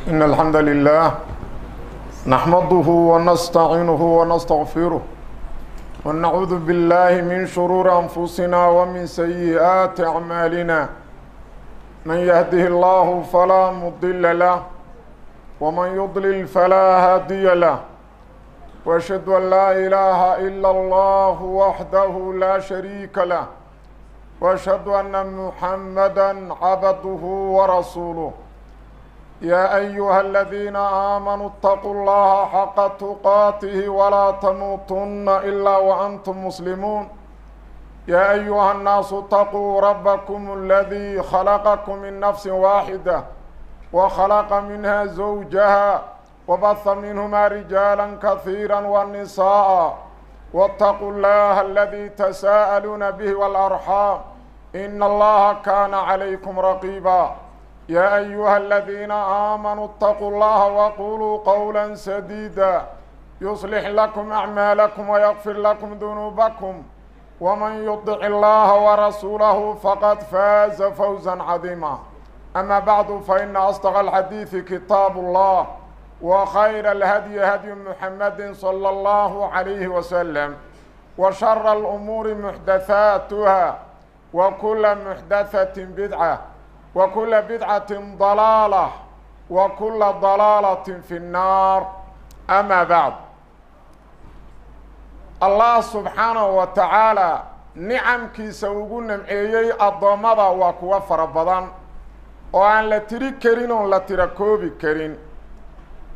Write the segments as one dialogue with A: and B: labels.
A: إن الحمد لله نحمده ونستعينه ونستغفره ونعوذ بالله من شرور أنفسنا ومن سيئات أعمالنا من يهده الله فلا مضل له ومن يضلل فلا هادي له وأشهد أن لا إله إلا الله وحده لا شريك له وأشهد أن محمدا عبده ورسوله يا أيها الذين آمنوا اتقوا الله حق تقاته ولا تموتن إلا وأنتم مسلمون يا أيها الناس اتقوا ربكم الذي خلقكم من نفس واحدة وخلق منها زوجها وبث منهما رجالا كثيرا والنساء واتقوا الله الذي تساءلون به والأرحام إن الله كان عليكم رقيبا يا أيها الذين آمنوا اتقوا الله وقولوا قولا سديدا يصلح لكم أعمالكم ويغفر لكم ذنوبكم ومن يطع الله ورسوله فقد فاز فوزا عظيما أما بعد فإن أصدق الحديث كتاب الله وخير الهدي هدي محمد صلى الله عليه وسلم وشر الأمور محدثاتها وكل محدثة بدعة وكل بدعة ضلالة وكل ضلالة في النار أما بعد الله سبحانه وتعالى nicamkiisa ugu nimceeyey addoommada waa kuwa fara badan oo aan la tiri karin oon la tira koobi karin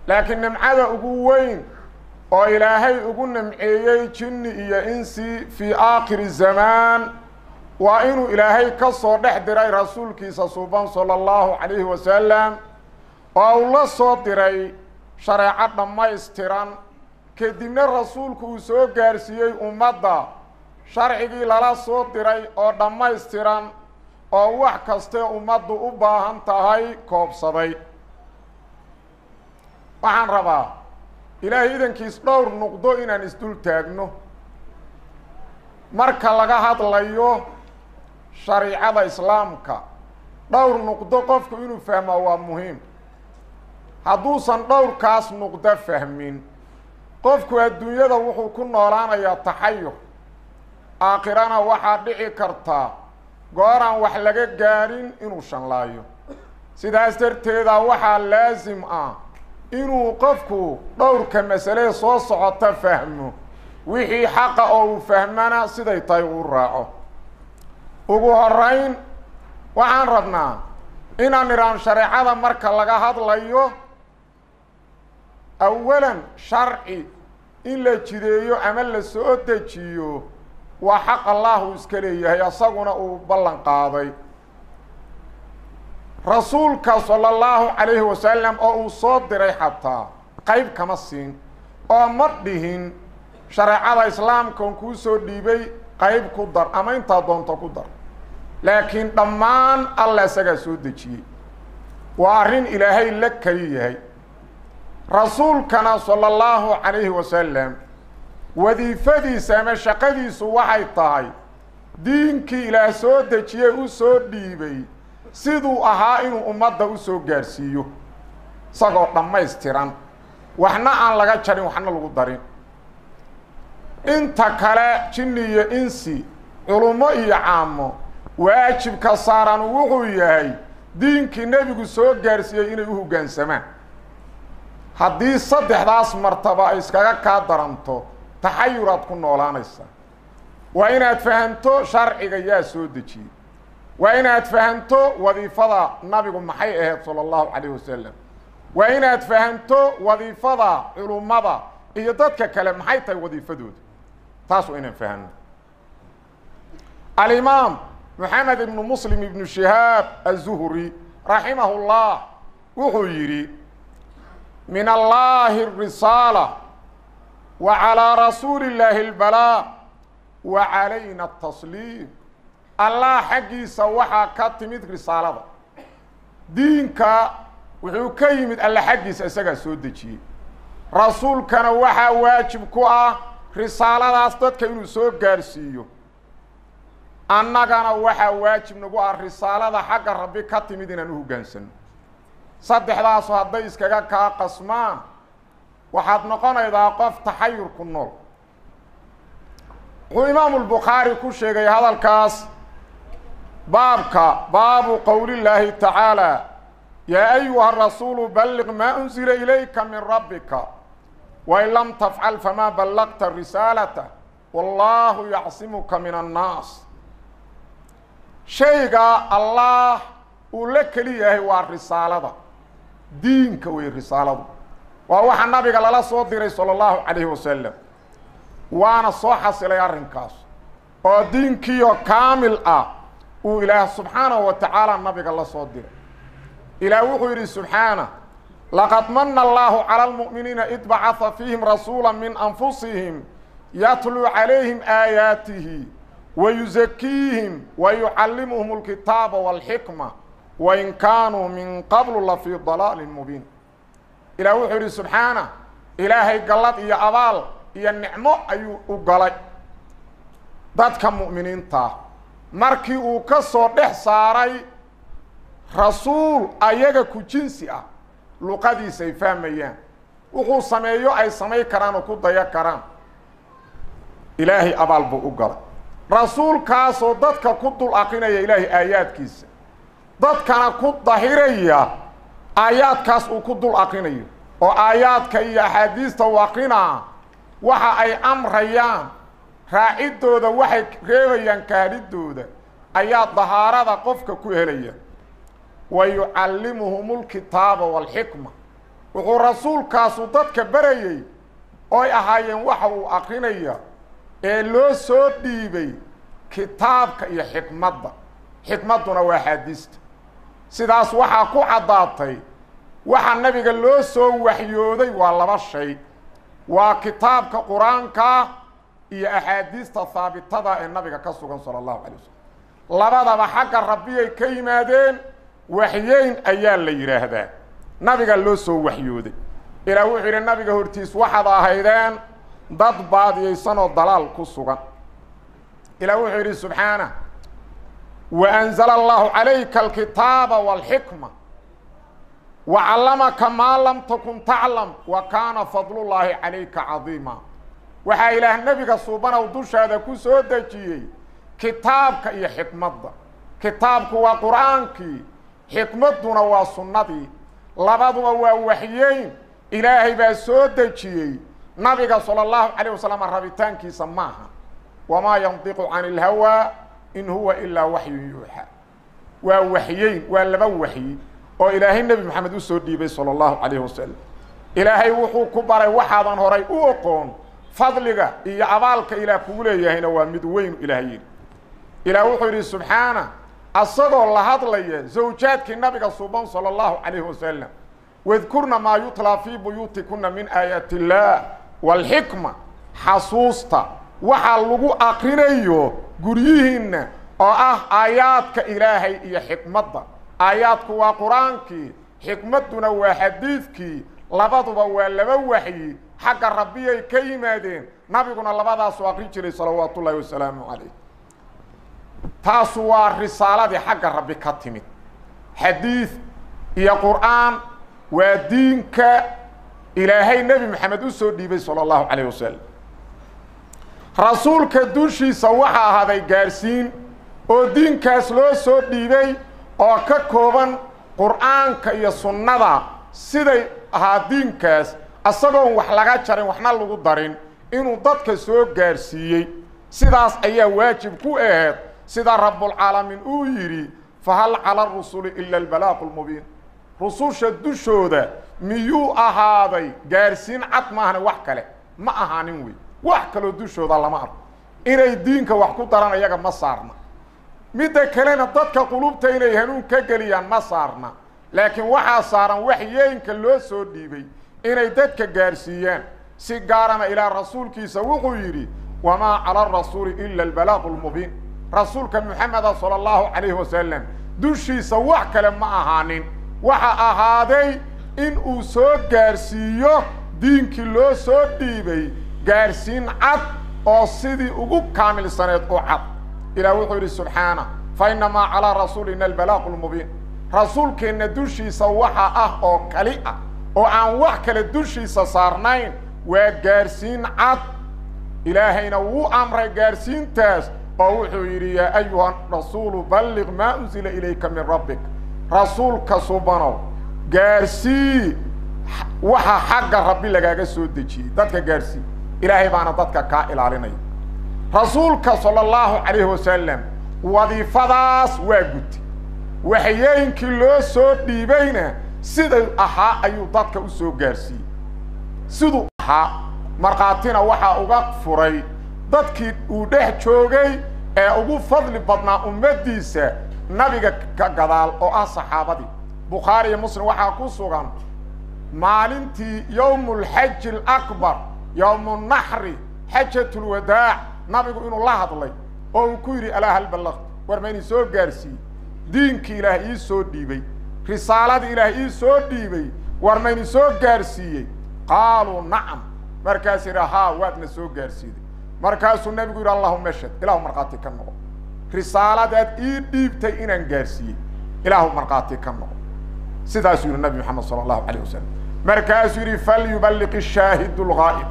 A: laakiin nimcada ugu weyn oo ilaahay ugu nimceeyey jinni iyo insi fii aakhiri zamaan waa inuu ilaahay ka soo dhex diray rasuulkiisa suuban sala allahu calayhi wasalam oo uu la soo diray shareeco dhammaystiran kadibna rasuulku uu soo gaarsiiyey ummadda sharcigii lala soo diray oo dhammaystiran oo wax kastee ummaddu u baahan tahay koobsaday. Waxaan rabaa ilaahay idankiis dhowr nuqdo inaan isdul taagno marka laga hadlayo shariicada islaamka. Dhowr nuqdo qofku inuu fahmaa waa muhiim. Hadduusan dhowrkaas nuqdo fahmin, qofku adduunyada wuxuu ku noolaanayaa taxayur, aakhirana waxaa dhici kartaa gooraan wax laga gaarin inuu shanlaayo. Sidaas darteeda waxaa laasim ah inuu qofku dhowrka masale soo socota fahmo, wixii xaqa oo uu fahmana siday tahay uu raaco. Ugu horeyn waxaan rabnaa inaan idhaan shareecada marka laga hadlayo, awalan sharci in la jideeyo ama la soo dejiyo waa xaq Allah uu iska leeyahay, asaguna uu ballan qaaday. Rasuulka sala allahu calayhi wasalam oo uu soo diray xataa qayb kama siin oo ma dhihin shareecada islaamka on kuu soo dhiibay qayb ku dar ama intaa doonto ku dar, laakiin dhammaan alla isagaa soo dejiyey. Waa arrin ilaahay la keli yahay. Rasuulkana sala allahu calayhi wasalam wadiifadiisa ama shaqadiisu waxay tahay diinkii ilaah soo dejiyey u soo dhiibay siduu ahaa inuu ummadda u soo gaarsiiyo isagoo dhammaystiran, waxna aan laga jarin waxna lagu darin. Inta kale jinni iyo insi, culummo iyo caamo, waajibka saaran wuxuu yahay diinkii nebigu soo gaarsiiyey inay u hoggaansamaan. Haddii saddexdaas martaba ay iskaga kaa daranto, taxayuraad ku noolaanaysaa. Waa inaad fahanto sharciga yaa soo dejiyey, waa inaad fahanto wadiifada nabigu maxay ahayd sala allahu calayhi wasalam, waa inaad fahanto wadiifada culummada iyo dadka kale maxay tahay wadiifadooda. Taas waa inaan fahanno. Alimaam Moxamed ibnu Muslim ibnu Shihaab aلzuhri raximahullah wuxuu yidhi: min allaahi arisaala wa calaa rasuuli illaahi albalaa wa calayna atasliim. Allah xaggiisa waxaa ka timid risaalada, diinka wuxuu ka yimid alle xaggiisa, isagaa soo dejiyey. Rasuulkana waxaa waajib ku ah risaaladaas dadka inuu soo gaarsiiyo. Annagana waxaa waajib nagu ah risaalada xagga rabbi ka timid inaan u hoggaansanno. Saddexdaasu hadday iskaga kaa qasmaan, waxaad noqonaydaa qof taxayur ku nool. Wuxuu imaamulbukhaari ku sheegay hadalkaas baabka baabu qowlillaahi tacaalaa yaa ayuha rasuulu balliq maa unsila ilayka min rabbika wain lam tafcal famaa ballaqta risaalata wallaahu yacsimuka min annaas. Shayga allaah uu la keli yahay waa risaalada, diinka wey risaaladu. Waa waxa nabiga lala soo diray sala allahu calayhi wasalam, waana soo xasilay arrinkaas oo diinkiioo kaamil ah uu ilaah subxaanahu wa tacaala nabiga la soo diray. Ilaah wuxuu yidhi subxaana: laqad mana allaahu cala almu'miniina id bacatha fiihim rasuula min anfusihim yatluu calayhim aayaatihi wa yusakiihim wa yucallimuhum alkitaaba waalxikma wain kaanuu min qablu la fii dalaalin mubiin. Ilaah wuxuu yidhi subxaana: ilaahay gallad iyo abaal iyo nicmo ayuu u galay dadka mu'miniintaa markii uu ka soo dhex saaray rasuul ayaga ku jinsi ah, luqadiisa ay fahmayaan, wuxuu sameeyo ay samay karaan oo ku daya karaan. Ilaahay abaal buu u galay rasuulkaasoo dadka ku dul akrinaya ilaahay aayaadkiisa, dadkana ku dahiraya aayaadkaas uu ku dul akrinayo, oo aayaadka iyo axaadiista uu akrinaa waxa ay amrayaan raaciddooda, waxay reebayaan kaadhidooda, ayaa dahaarada qofka ku helaya. Wa yucallimuhumulkitaaba waalxikma, wuxuu rasuulkaasu dadka barayey ooy ahaayeen waxa uu akrinaya ee loo soo dhiibay kitaabka iyo xikmadda. Xikmadduna waa axaadiista. Sidaas waxaa ku caddaatay waxa nabiga loo soo waxyooday waa laba shay: waa kitaabka qur-aanka iyo axaadiista haabitada ee nabiga ka sugan sala allahu calay wasalam. Labadaba xagga rabbiyay ka yimaadeen, waxyeyn ayaa la yidhaahdaa. Nabiga loo soo waxyooday. Ilaah wuxuu yidhi nabiga hortiis waxaad ahaydeen dad baadiyaysanoo dalaal ku sugan. Ilaah wuxuu yidhi subxaana: wa anzala allahu calayka alkitaaba waalxikma wa callamaka maa lam takun taclam wa kaana fadlullaahi calayka cadiima. Waxaa ilaah nebiga suubanow dushaada ku soo dejiyey kitaabka iyo xikmadda. Kitaabku waa qur-aankii, xikmadduna waa sunnadii, labaduba waa waxyeyn ilaahay baa soo dejiyey. Nabiga sala allahu calayh wasalam rabitaankiisa maaha, wamaa yandiqu cani ilhawaa in huwa ilaa waxyun yuuxa. Waa waxyeyn, waa laba waxyi oo ilaahay nebi maxamed usoo dhiibay sala allahu calayhi wasalam. Ilaahay wuxuu ku baray waxaadan horay u oqoon, fadliga iyo abaalka ilaah kugu leeyahayna waa mid weyn. Ilaah yidhi, ilaah wuxuu yidhi subxaana, asagoo la hadlaya zawjaadkii nabiga suuban sala allahu calayhi wasalam: wadkurna maa yutlaa fii buyuutikuna min aayaati illaah waalxikma. Xasuusta waxaa lagu akrinayo guryihiinna oo ah aayaadka ilaahay iyo xikmadda. Aayaadku waa qur-aankii, xikmadduna waa xadiidkii, labaduba waa laba waxyi, xagga rabbiyay ka yimaadeen. Nabiguna labadaasuu akrin jiray salawaatu ullaahi wasalaamu calayh. Taasu waa risaaladii xagga rabbi ka timid. Xadiid iyo qur-aan waa diinka ilaahay nebi maxamed u soo dhiibay sala allahu calayh wasalam. Rasuulka dushiisa waxaa ahaaday gaarsiin oo diinkaas loo soo dhiibay oo ka kooban qur-aanka iyo sunnada, siday ahaa diinkaas isagoon wax laga jarin waxna lagu darin inuu dadka soo gaarsiiyey. Sidaas ayaa waajib ku aheed, sida rabbulcaalamiin uu yidhi: fahal cala arusuli ila albalaaqu lmubiin. Rususha dushooda miyuu ahaaday gaarsiin cad maahane wax kale? Ma ahaanin wey, wax kaloo dushooda lama arko. Inay diinka wax ku daran iyaga ma saarna, midda kalena dadka qulubta inay hanuun ka geliyaan ma saarna, laakiin waxaa saaran waxyeynka loo soo dhiibay inay dadka gaarsiiyaan. Si gaarana ilaa rasuulkiisa wuxuu yidhi: wamaa cala arasuuli ila albalaaqu lmubiin. Rasuulka muxameda sala allahu calayhi wasalam dushiisa wax kale ma ahaanin, waxa ahaaday in uu soo gaarsiiyo diinkii loo soo dhiibay gaarsiin cad oo sidii ugu kaamilsaneed u cad. Ilaah wuxuu yidhi subxaana: fa innamaa calaa rasuulina albalaaqu lmubiin. Rasuulkeenna dushiisa waxa ah oo kali ah oo aan wax kale dushiisa saarnayn waa gaarsiin cad. Ilaahayna wuu amray gaarsiintaas oo wuxuu yidhi yaa ayuha rasuulu balliq maa unsila ilayka min rabbik. Rasuulka subanow gaarsii waxa xagga rabbi lagaaga soo dejiyey, dadka gaarsii, ilaahay baana dadka kaa ilaalinaya. Rasuulka sala allahu calayhi wasalam wadiifadaas waa gutay, waxyooyinkii loo soo dhiibayna siday ahaa ayuu dadka u soo gaarsiiyey, siduu ahaa. Markhaatina waxaa uga furay dadkii uu dhex joogay ee ugu fadli badnaa ummaddiisa nabiga ka gadaal oo ah saxaabadii. Bukhaari iyo Muslim waxaa ku sugan maalintii yowmulxaji alakbar, yowmunaxri, xajatulwadaac, nabigu inuu la hadlay oo uu ku yidhi alaa hal ballaqtu, war ma idin soo gaarsiiyey diinkii ilaah ii soo dhiibay, risaaladii ilaah ii soo dhiibay, war ma idin soo gaarsiiyey? Qaaluu nacam. Markaas yidhi haa, waadna soo gaarsiiday. Markaasuu nabigu yidhi allahuma ashhad, ilaahu markhaati ka noqo, risaaladaad ii dhiibtay inaan gaarsiiyey, ilaahu markhaati ka noqo. Sidaasuu yidhi nabi Maxamed sala allahu calayh wasalam. Markaasuu yidhi falyuballiq ishaahidu alghaa'ib,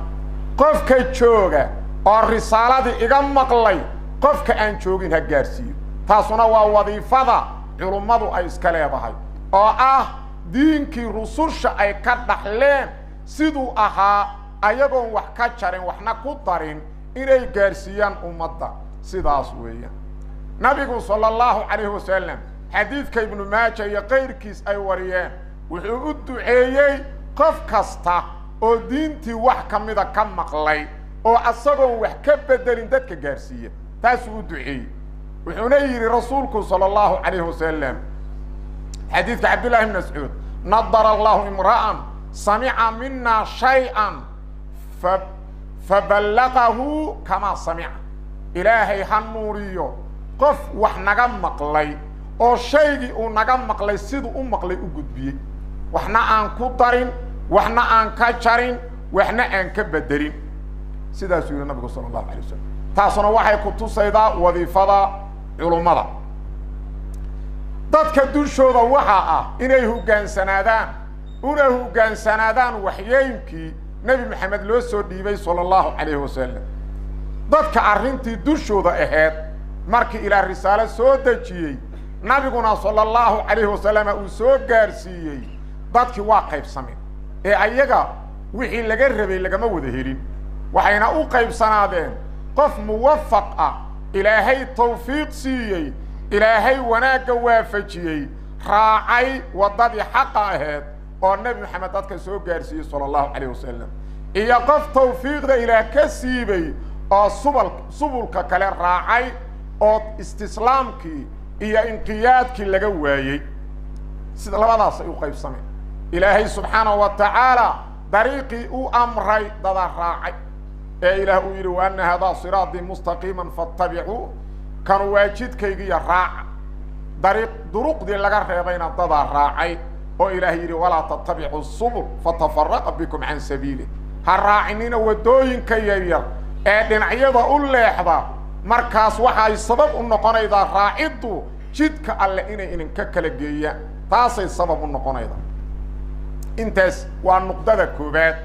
A: qofka jooga oo risaaladii iga maqlay qofka aan joogin ha gaarsiiyo. Taasuna waa wadiifada culummadu ay iska leedahay oo ah diinkii rususha ay ka dhaxleen siduu ahaa ayagoon wax ka jarin waxna ku darin inay gaarsiiyaan ummadda. Sidaas weeyaan nabigu sala allahu calayhi wasalam xadiidka Ibnu Maaja iyo kayrkiis ay wariyeen wuxuu u duceeyey qof kasta oo diintii wax ka mida ka maqlay oo asagoon wax ka bedelin dadka gaarsiiya, taasuu u duceeyey. Wuxuuna yidhi rasuulku sala allahu calayhi wasalam xadiidka Cabdillahi bn Mascuud, nadara allahu imra'an samica mina shay-an faballaqahu kamaa samica. Ilaahay ha nuuriyo qof wax naga maqlay oo shaygii uu naga maqlay siduu u maqlay u gudbiyey, waxna aan ku darin, waxna aan ka jarin, waxna aan ka bedelin. Sidaasuu yidhi nabigu sala allahu alay wasalam. Taasuna waxay ku tusaydaa wadiifada culummada. Dadka dushooda waxaa ah inay hoggaansanaadaan, una hoggaansanaadaan waxyooyinkii nebi Maxamed loo soo dhiibay sala allahu calayhi wasalam. Dadka arrintii dushooda ahayd markii ilaah risaalo soo dejiyey, nabiguna sala allahu calayhi wasalam uu soo gaarsiiyey, dadkii waa qaybsameen ee ayaga wixii laga rabay lagama wada helin. Waxayna u qaybsanaadeen qof muwafaq ah, ilaahay tawfiiq siiyey, ilaahay wanaagga waafajiyey, raacay waddadii xaqa ahayd oo nebi Maxamed dadka soo gaarsiiyey sala allahu calayh wasalam, iyo qof tawfiiqda ilaah ka siibay oo subulka kale raacay oo istislaamkii iyo inqiyaadkii laga waayey. Sida labadaas ay u qaybsameen. Ilaahay subxaanahu wa tacaala dariiqii u amray dada raacay ee ilaah uu yidhi wa anna haadaa siraatii mustaqiiman faattabicuu, kanu waa jidkaygiiyo raaca. Dariiq duruqdii laga reebayna dadaa raacay oo ilaah yidhi walaa tattabicu subul fatafaraqa bikum can sabiilih, ha raacinina waddooyinka yaryar ee dhinacyada u leexda, markaas waxay sabab u noqonaydaa raaciddu jidka alle inay idinka kala geeyaan, taasay sabab u noqonaydaa. Intaas waa nuqdada koobaad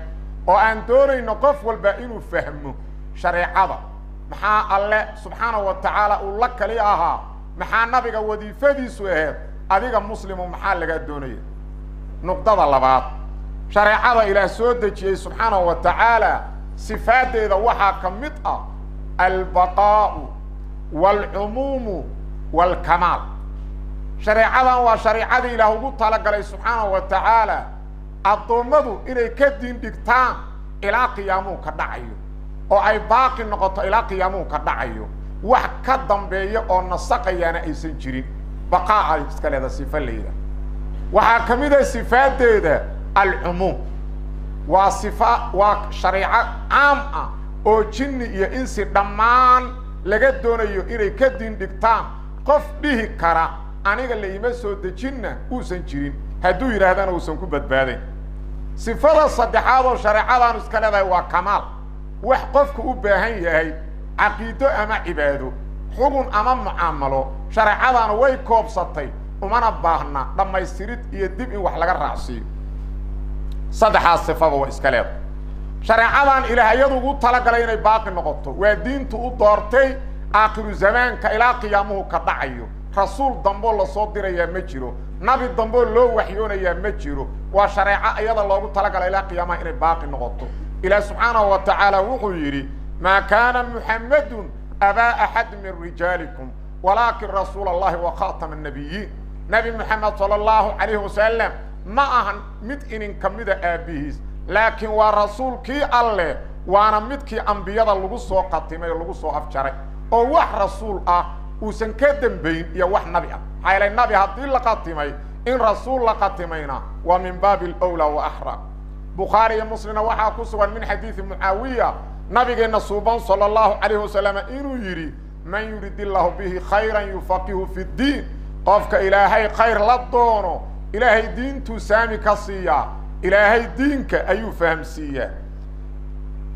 A: oo aan doonayno qof walba inuu fahmo shareecada. Maxaa alle subxaanahu wa tacaala uu la kali ahaa? Maxaa nabiga wadiifadiisu ahayd? Adiga muslimu maxaa lagaa doonaya? Nuqdada labaad, shareecada ilaah soo dejiyey subxaanahu wa tacaala sifaaddeeda waxaa ka mid ah albaqaa'u waalcumuumu waalkamaal. Shareecadan waa shareecadii ilaah ugu talagalay subxaanahu wa tacaala addoommadu inay ka diin dhigtaan ilaa qiyaamuhu ka dhacayo, oo ay baaqi noqoto ilaa qiyaamuhu ka dhacayo, wax ka dambeeya oo nasaqayaana aysan jirin. Baqaa'a ay iska leeda sifa layidhaah. Waxaa ka mid ah sifaaddeeda alcumuum, waa sifa, waa shareeco caam ah oo jinni iyo insi dhammaan laga doonayo inay ka diin dhigtaan. Qof dhihi kara aniga la ima soo dejinna uusan jirin, hadduu yidhaahdana uusan ku badbaadayn. Sifada saddexaad oo shareecadaanu iska leedahay waa kamaal. Wax qofku u baahan yahay caqiido ama cibaado, xugun ama mucaamalo, shareecadaanu way koobsatay. Umana baahna dhammaystirid iyo dib in wax laga raacsiiyo. Saddexaas sifaba waa iska leeda. Shareecadan Ilaah iyadu ugu talagalay inay baaqi noqoto, waa diintu u doortay aakhiru zamaanka ilaa qiyaamuhu ka dhacayo. Rasuul damboo lasoo dirayaa ma jiro, nabi damboo loo waxyoonayaa ma jiro. Waa shareeco iyada loogu talagalay ilaa qiyaamaha inay baaqi noqoto. Ilaah subxaanahu wa tacaala wuxuu yidhi: maa kaana Muxammedun abaa axad min rijaalikum walaakin rasuula allahi wa khaatama annabiyiin. Nabi Moxamed sala allahu calayhi wasalam ma ahan mid inin ka mida aabbihiis, laakiin waa rasuulkii Alleh, waana midkii ambiyada lagu soo qatimay oo lagu soo afjaray, oo wax rasuul ah uusan ka dembayn iyo wax nabi ah. Maxaa yeelay nabi haddii la qatimay, in rasuul la qatimayna waa min baabi alawlaa wa axra. Bukhaari iyo Muslimna waxaa ku sugan min xadiidi Mucaawiya nabigeenna suuban sala allahu calayhi wasalam inuu yidhi: man yurid illaahu bihi khayran yufaqihu fi ddiin. Qofka Ilaahay khayr la doono, Ilaahay diintuu saami ka siiyaa, Ilaahay diinka ayuu fahamsiiyaa.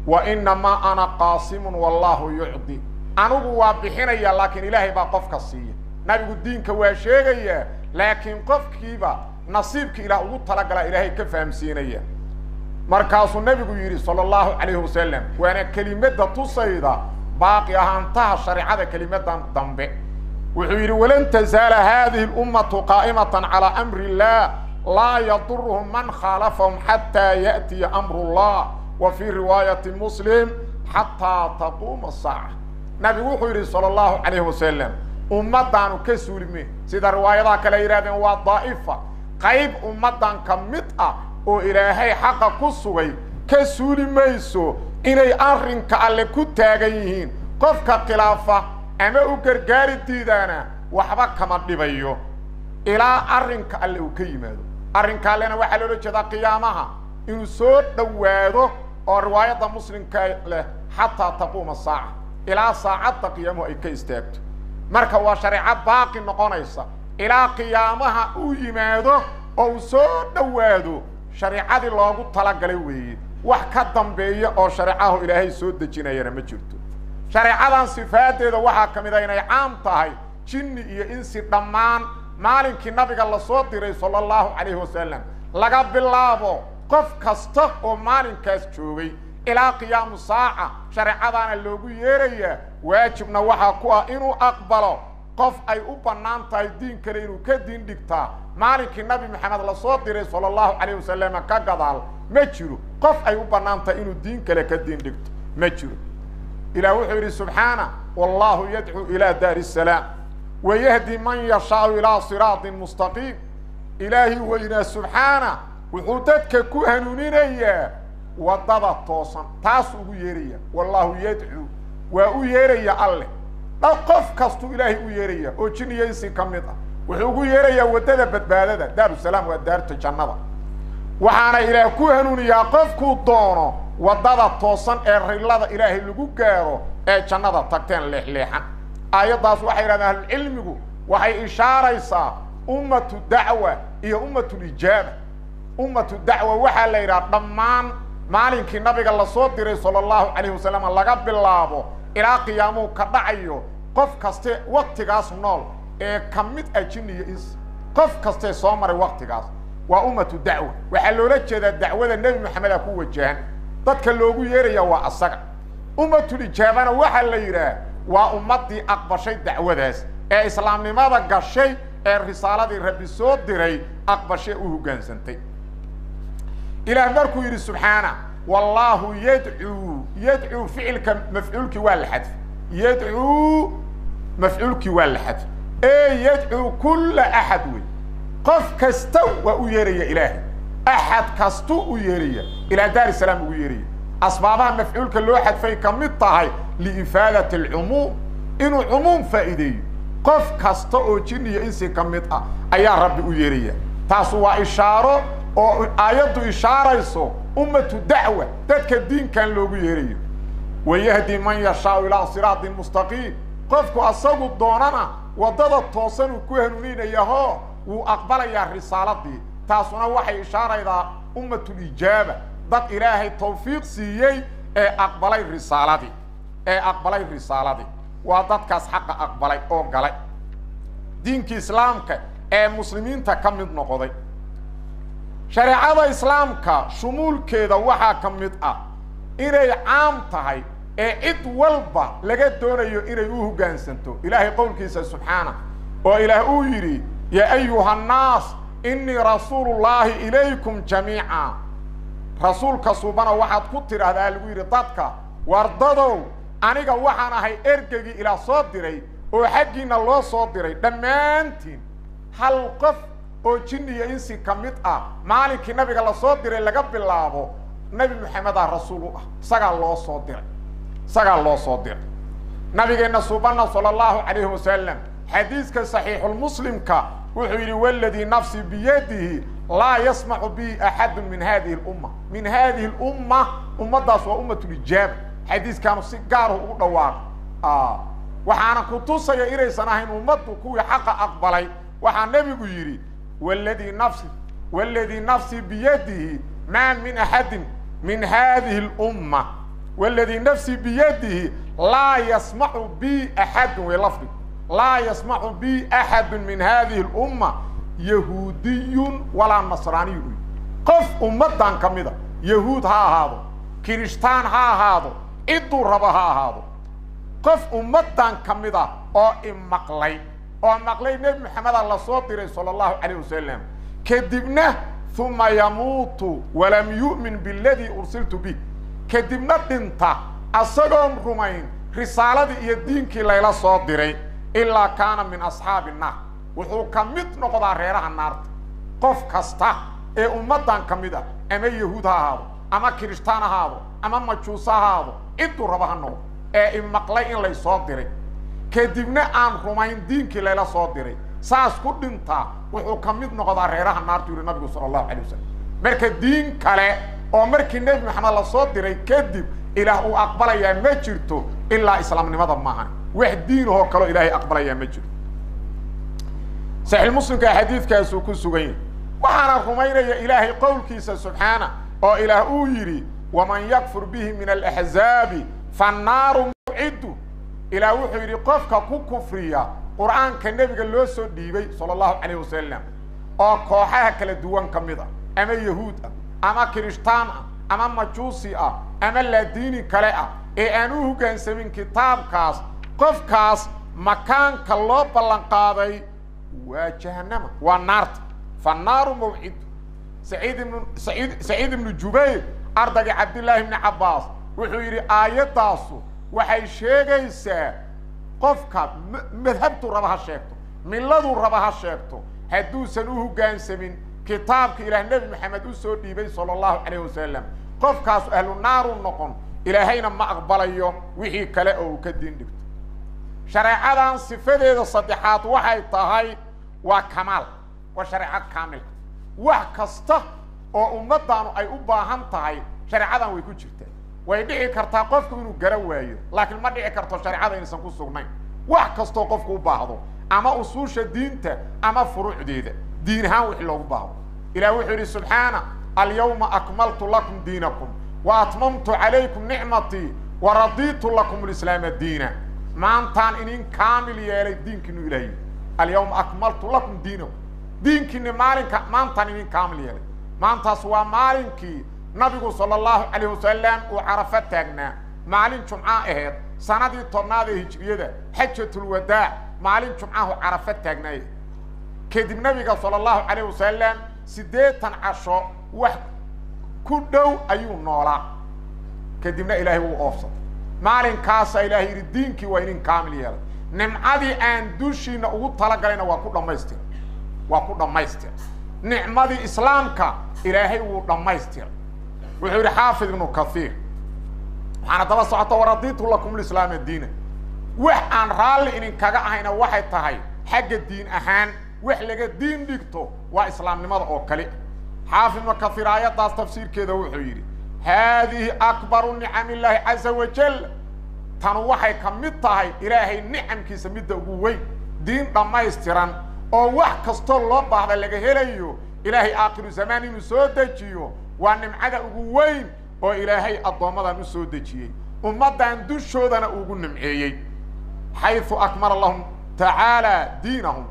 A: Wa inamaa ana qaasimun wallaahu yucdi. Anigu waa bixinaya, laakiin Ilaahay baa qofka siiya. Nabigu diinka waa sheegayaa, laakiin qofkiiba nasiibka Ilaah ugu talagalaa Ilaahay ka fahamsiinaya. Markaasuu nabigu yidhi sala allahu calayhi wasalam, waana kelimadda tusayda baaqi ahaantaha shareecada kelimadan dambe, wuxuu yidhi: walan tazaala haadihi lummatu qaa'imatan calaa amri illaah laa yaduruhum man khaalafahum xataa ya'tiya amru llah. Wa fii riwaayati Muslim: xataa taquuma asaaca. Nabigu wuxuu yidhi sala allahu calayhi wasalam, ummaddaanu ka suulime. Sida riwaayadaha kale yidhahdeen, waa daa'ifa, qayb ummaddan ka mid ah oo Ilaahay xaqa ku sugay, ka suuli mayso inay arrinka Alle ku taagan yihiin. Qofka khilaafa ama u gargaari diidaana waxba kama dhibayo ilaa arrinka Alle uu ka yimaado. Arrinka Allena waxaa loola jeedaa qiyaamaha inuu soo dhowaado, oo riwaayadda Muslimka leh xataa taquuma saaca, ilaa saacadda qiyaamuhu ay ka istaagto. Marka waa shareeco baaqi noqonaysa ilaa qiyaamaha uu yimaado oo uu soo dhowaado. Shareecadii loogu talagalay weeye, wax ka dambeeya oo shareecahu Ilaahay soo dejinayana ma jirto. Shareecadan sifaaddeeda waxaa ka mid a inay caam tahay, jinni iyo insi dhammaan. Maalinkii nabiga lasoo diray sala allahu calayhi wasalam laga bilaabo, qof kasta oo maalinkaas joogay ilaa qiyaamu saaca shareecadaana loogu yeerayaa, waajibna waxaa ku ah inuu aqbalo. Qof ay u bannaan tahay diin kale inuu ka diin dhigtaa maalinkii nabi Maxamed lasoo diray sala allahu calayh wasalam ka gadaal ma jiro. Qof ay u bannaan tahay inuu diin kale ka diin dhigto ma jiro. Ilaah wuxuu yidhi subxaana: wallaahu yadcuu ilaa daari asalaam wayahdi man yashaau ilaa siraatin mustaqiim. Ilaahi weynaa subxaana wuxuu dadka ku hanuuninayaa waddada toosan, taas ugu yeeraya. Wallaahu yadcuu, waa u yeeraya Alleh. Qof kastuu Ilaahay u yeeraya oo jin iyo insi ka mid ah, wuxuu ugu yeerayaa waddada badbaadada, daarusalaam, waa daarta jannada. Waxaana Ilaah ku hanuuniyaa qofkuu doono waddada toosan ee rilada Ilaahay lagu gaaro ee jannada tagteen leexleexan. Aayaddaas waxay yidhahdeen ahlucilmigu waxay ishaaraysaa ummatu dacwa iyo ummatulijaaba. Ummatu dacwa waxaa la yidhaha dhammaan maalinkii nabiga lasoo diray sala allahu calayhi wasalam laga bilaabo ilaa qiyaamuhu ka dhacayo, qof kaste waktigaas nool ee ka mid ah jin iyo insi, qof kastee soo maray waktigaas waa ummatu dacwa. Waxaa loola jeedaa dacwada Nebi Maxameda ku wajahan, dadka loogu yeeraya waa asaga. Ummatulijaabana waxaa la yidhaah waa ummaddii aqbashay dacwadaas ee islaamnimada gashay ee risaaladii Rabbi soo diray aqbashay, u hoggaansantay. Ilaah markuu yidhi subxaana wallaahu yadcuu, yadcuu ficilka mafcuulkii waa la xadfay, yadcuu mafcuulkii waa la xadfay, ee yadcuu kulla axad wey, qof kasta waa u yeeraya Ilaahay, axad kastu u yeeraya, ilaa daar salaam ugu yeeraya. Asbaabaha mafcuulka loo xadfay ka mid tahay liifaadati alcumuum, inuu cumuum faa'iideeyo. Qof kasta oo jin iyo insi ka mid ah ayaa Rabbi u yeeraya. Taasu waa ishaaro oo aayaddu ishaarayso ummatu dacwa, dadka diinkan loogu yeerayo. Wayahdi man yashaau ilaa siraatin mustaqiim, qofku asagu doonana waddada toosan uu ku hanuuninayahoo wuu aqbalayaa risaaladii. Taasuna waxay ishaaraydaa ummatulijaaba, dad Ilaahay tawfiiq siiyey ee aqbalay risaaladii, ee aqbalay risaaladii, waa dadkaas xaqa aqbalay oo galay diinkii islaamka. ee muslimiinta ka mid noqday. Shareecada islaamka shumuulkeeda waxaa ka mid ah inay caam tahay ee cid walba laga doonayo inay u hoggaansanto Ilaahay qowlkiisa subxaana, oo Ilaah uu yidhi: yaa ayuha annaas innii rasuulullaahi ilaykum jamiica. Rasuulka suubana waxaad ku tidhaahdaa, lagu yidhi dadka: wardadow, aniga waxaan ahay ergeygii Ilaah soo diray oo xaggiinna loo soo diray dhammaantiin. Hal qof oo jinni iyo insi ka mid ah maalinkii nabiga la soo diray laga bilaabo, Nebi Moxamedaa rasuul u ah, isagaa loo soo diray, isagaa loo soo diray. Nabigeenna suubana sala allahu calayhi wasalam xadiiska saxiixulmuslimka wuxuu yidhi: waladii nafsii biyadihi laa yasmacu bi axadu min hadihi lumma, min hadihi lumma. Ummaddaas waa ummatulijaaba. Xadiiskaanu si gaaruhu ugu dhawaaqo, waxaana ku tusaya inaysan ahayn ummaddu kuwii xaqa aqbalay. Waxaa nebigu yidhi: waladii nafsi, waladii nafsii biyadihi maa min axadin min hadihi lumma, waladii nafsii biyadihi laa yasmacu bi axadun, way lafdigu, laa yasmacu bi axadu min hadihi lumma yahuudiyun walaa nasraaniyun. Qof ummaddan ka mida, yahuud ha ahaado, kirishtaan ha ahaado, cidduu rabo ha ahaado, qof ummaddan ka mid ah oo imaqlay, oo maqlay Nebi Moxameda la soo diray sala allahu calayh wasalam, kadibna uma yamuutu walam yu'min biladii ursiltu bih, kadibna dhinta asagoon rumayn risaaladii iyo diinkii layla soo diray, ilaa kaana min asxaabi naar, wuxuu ka mid noqdaa reeraha naarta. Qof kasta ee ummaddan ka mid ah, ama yahuud ha ahaado, ama kirishtaan ahaado, ama majuus ha ahaado, cidduu raba ha noqdo, ee imaqlay in lay soo diray, kadibna aan rumayn diinkii layla soo diray, saas ku dhintaa, wuxuu ka mid noqdaa reeraha naartu, yihi nabigu sala allahu alay wasalam. Marka diin kale oo markii Nebi Maxamed la soo diray kadib Ilaah uu aqbalayaa ma jirto ilaa islaamnimada maahan. Wax diinahoo kaleo Ilaahay aqbalayaa ma jirto. Saxiix Muslimka xadiidkaasuu ku sugan yahay. Waxaana rumaynaya Ilaahay qowlkiisa subxaana, oo Ilaah uu yidhi: waman yakfur bihi min alaxzaabi fannaaru mawciddu. Ilaah wuxuu yidhi: qofka ku kufriya qur'aanka nebiga loo soo dhiibay sala allahu calayh wasalam oo kooxaha kala duwan ka mid ah, ama yahuud ah, ama kirishtaan ah, ama majuusi ah, ama laadiini kale ah, ee aan u hoggaansamin kitaabkaas, qofkaas makaanka loo ballan qaaday waa jahanama, waa naarta, fannaaru mawcidu. Saciid ibnu Saciid, Saciid ibnu Jubayr, ardaygii Cabdillaahi ibni Cabbaas, wuxuu yidhi: aayaddaasu waxay sheegaysaa qofka madhabtuu raba ha sheegto, milladuu raba ha sheegto, hadduusan u hoggaansamin kitaabka Ilaah Nebi Maxamed u soo dhiibay sala allahu calayh wasalam, qofkaasu ahlu naaru noqon, Ilaahayna ma aqbalayo wixii kale oo uu ka diin dhigto. Shareecadan sifadeeda saddexaad waxay tahay waa kamaal, waa shareeco kaamil. Wax kasta oo ummaddaanu ay u baahan tahay shareecadan way ku jirtaa. Way dhici kartaa qofku inuu gara waayo, laakiin ma dhici karto shareecada inaysan ku sugnayn wax kastoo qofku u baahdo, ama usuusha diinta ama furuucdeeda, diin ahaan wixii loogu baahdo. Ilaah wuxuu yidhi subxaana: alyawma akmaltu lakum diinakum wa atmamtu calaykum nicmatii wa radiitu lakum lislaama diina. Maantaan inin kaamil yeelay diinkiinu. Ilahay alyawma akmaltu lakum diinakum, diinkiini maalinka maantaan inin kaamil yeelay. Maantaas waa maalinkii nabigu sala allahu calayh wasalam uu Carafo taagnaa, maalin jumca aheed, sanadii 10aad ee hijriyada, xajatulwadaac, maalin jumcahu Carafo taagnaaye. Kadib nabiga sala allahu calayh wasalam 80 casho wax ku dhow ayuu noolaa, kadibna Ilaahay wuu oofsaday. Maalinkaasaa Ilahay yidhi: diinkii waa inin kaamil yeelay, nimcadii aan dushiina ugu talagalayna waa ku dhammaystir, waa ku dhammaystir. Nicmadii islaamka Ilaahay wuu dhammaystiray. Wuxuu yidhi Xaafid Ibnu Kathiir: waxaana daba socota waradiitu lakum lislaama diina. Wax aan raalli idinkaga ahayna waxay tahay xagga diin ahaan wax laga diin dhigto waa islaamnimada oo kale. Xaafid Ibnu Kathiir aayaddaas tafsiirkeeda wuxuu yidhi: haadihi akbaru nicam illaahi caza wajal, tanu waxay ka mid tahay Ilaahay nicamkiisa midda ugu weyn. Diin dhammaystiran oo wax kastoo loo baahda laga helayo Ilaahay aakhiru zamaan inuu soo dejiyo waa nimcada ugu weyn oo Ilaahay addoommadan u soo dejiyey, ummaddan dushoodana ugu nimceeyey. Xaysu akmala lahum tacaala diinahum,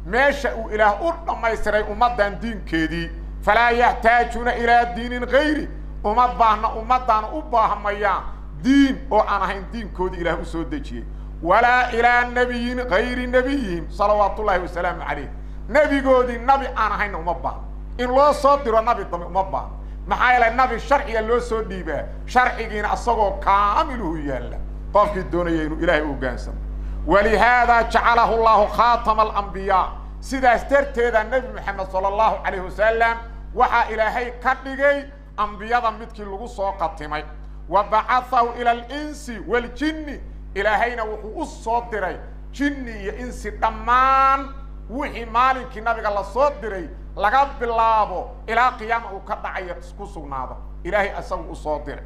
A: Meesha uu Ilaah u dhammaystiray ummaddan diinkeedii. Falaa yaxtaajuuna ilaa diinin gayri, uma baahna, ummaddan u baahmayaan diin oo aan ahayn diinkoodii Ilaah u soo dejiyey. Walaa ilaa nebiyin gayri nebiyihim salawaatu ullaahi wasalaamu calayh, nebigoodii nabi aan ahaynna uma baahno in loo soo diro nabi dambe uma baahno. Maxaa yeelay nabi sharciga loo soo dhiibaa, sharcigiina isagoo kaamiluhu yaalla qofkii doonaya inuu Ilaahay u hoggaansamo. Walihaadaa jacalahu llaahu khaatama alambiyaa, sidaas darteeda Nebi Moxamed sala allahu calayhi wasalam waxaa Ilaahay ka dhigay ambiyada midkii lagu soo qatimay. Wa bacathahu ila alinsi waaljinni, Ilaahayna wuxuu u soo diray jinni iyo insi dhammaan. Wixii maalinkii nabiga la soo diray laga bilaabo ilaa qiyaama uu ka dhacayo ku sugnaado Ilaahay isagu u soo diray.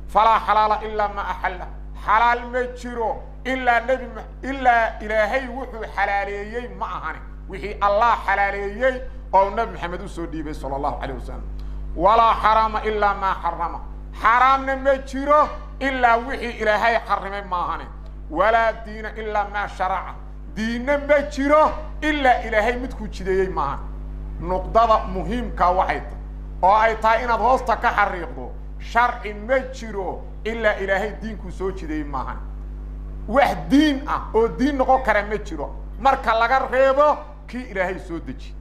A: Falaa xalaala ilaa ma axalla, xalaal ma jiro ilaa nebi ilaa Ilaahay wuxuu xalaaleeyey ma ahani, wixii Allah xalaaleeyey oo Nebi Maxamed usoo dhiibay sala allahu calayh wasalam. Walaa xaraama ilaa maa xarama, xaaraamna ma jiro ilaa wixii Ilaahay xarimay maahane. Walaa diina ilaa maa sharaca, diinna ma jiro ilaa Ilaahay midkuu jideeyey maahan. Nuqdada muhiimkaa waxay tahay oo ay tahay inaad hoosta ka xariiqdo: sharci ma jiro ilaa Ilaahay diinkuu soo jideeyey maahan. Wax diin ah oo diin noqon kara ma jiro marka laga reebo kii Ilaahay soo deji.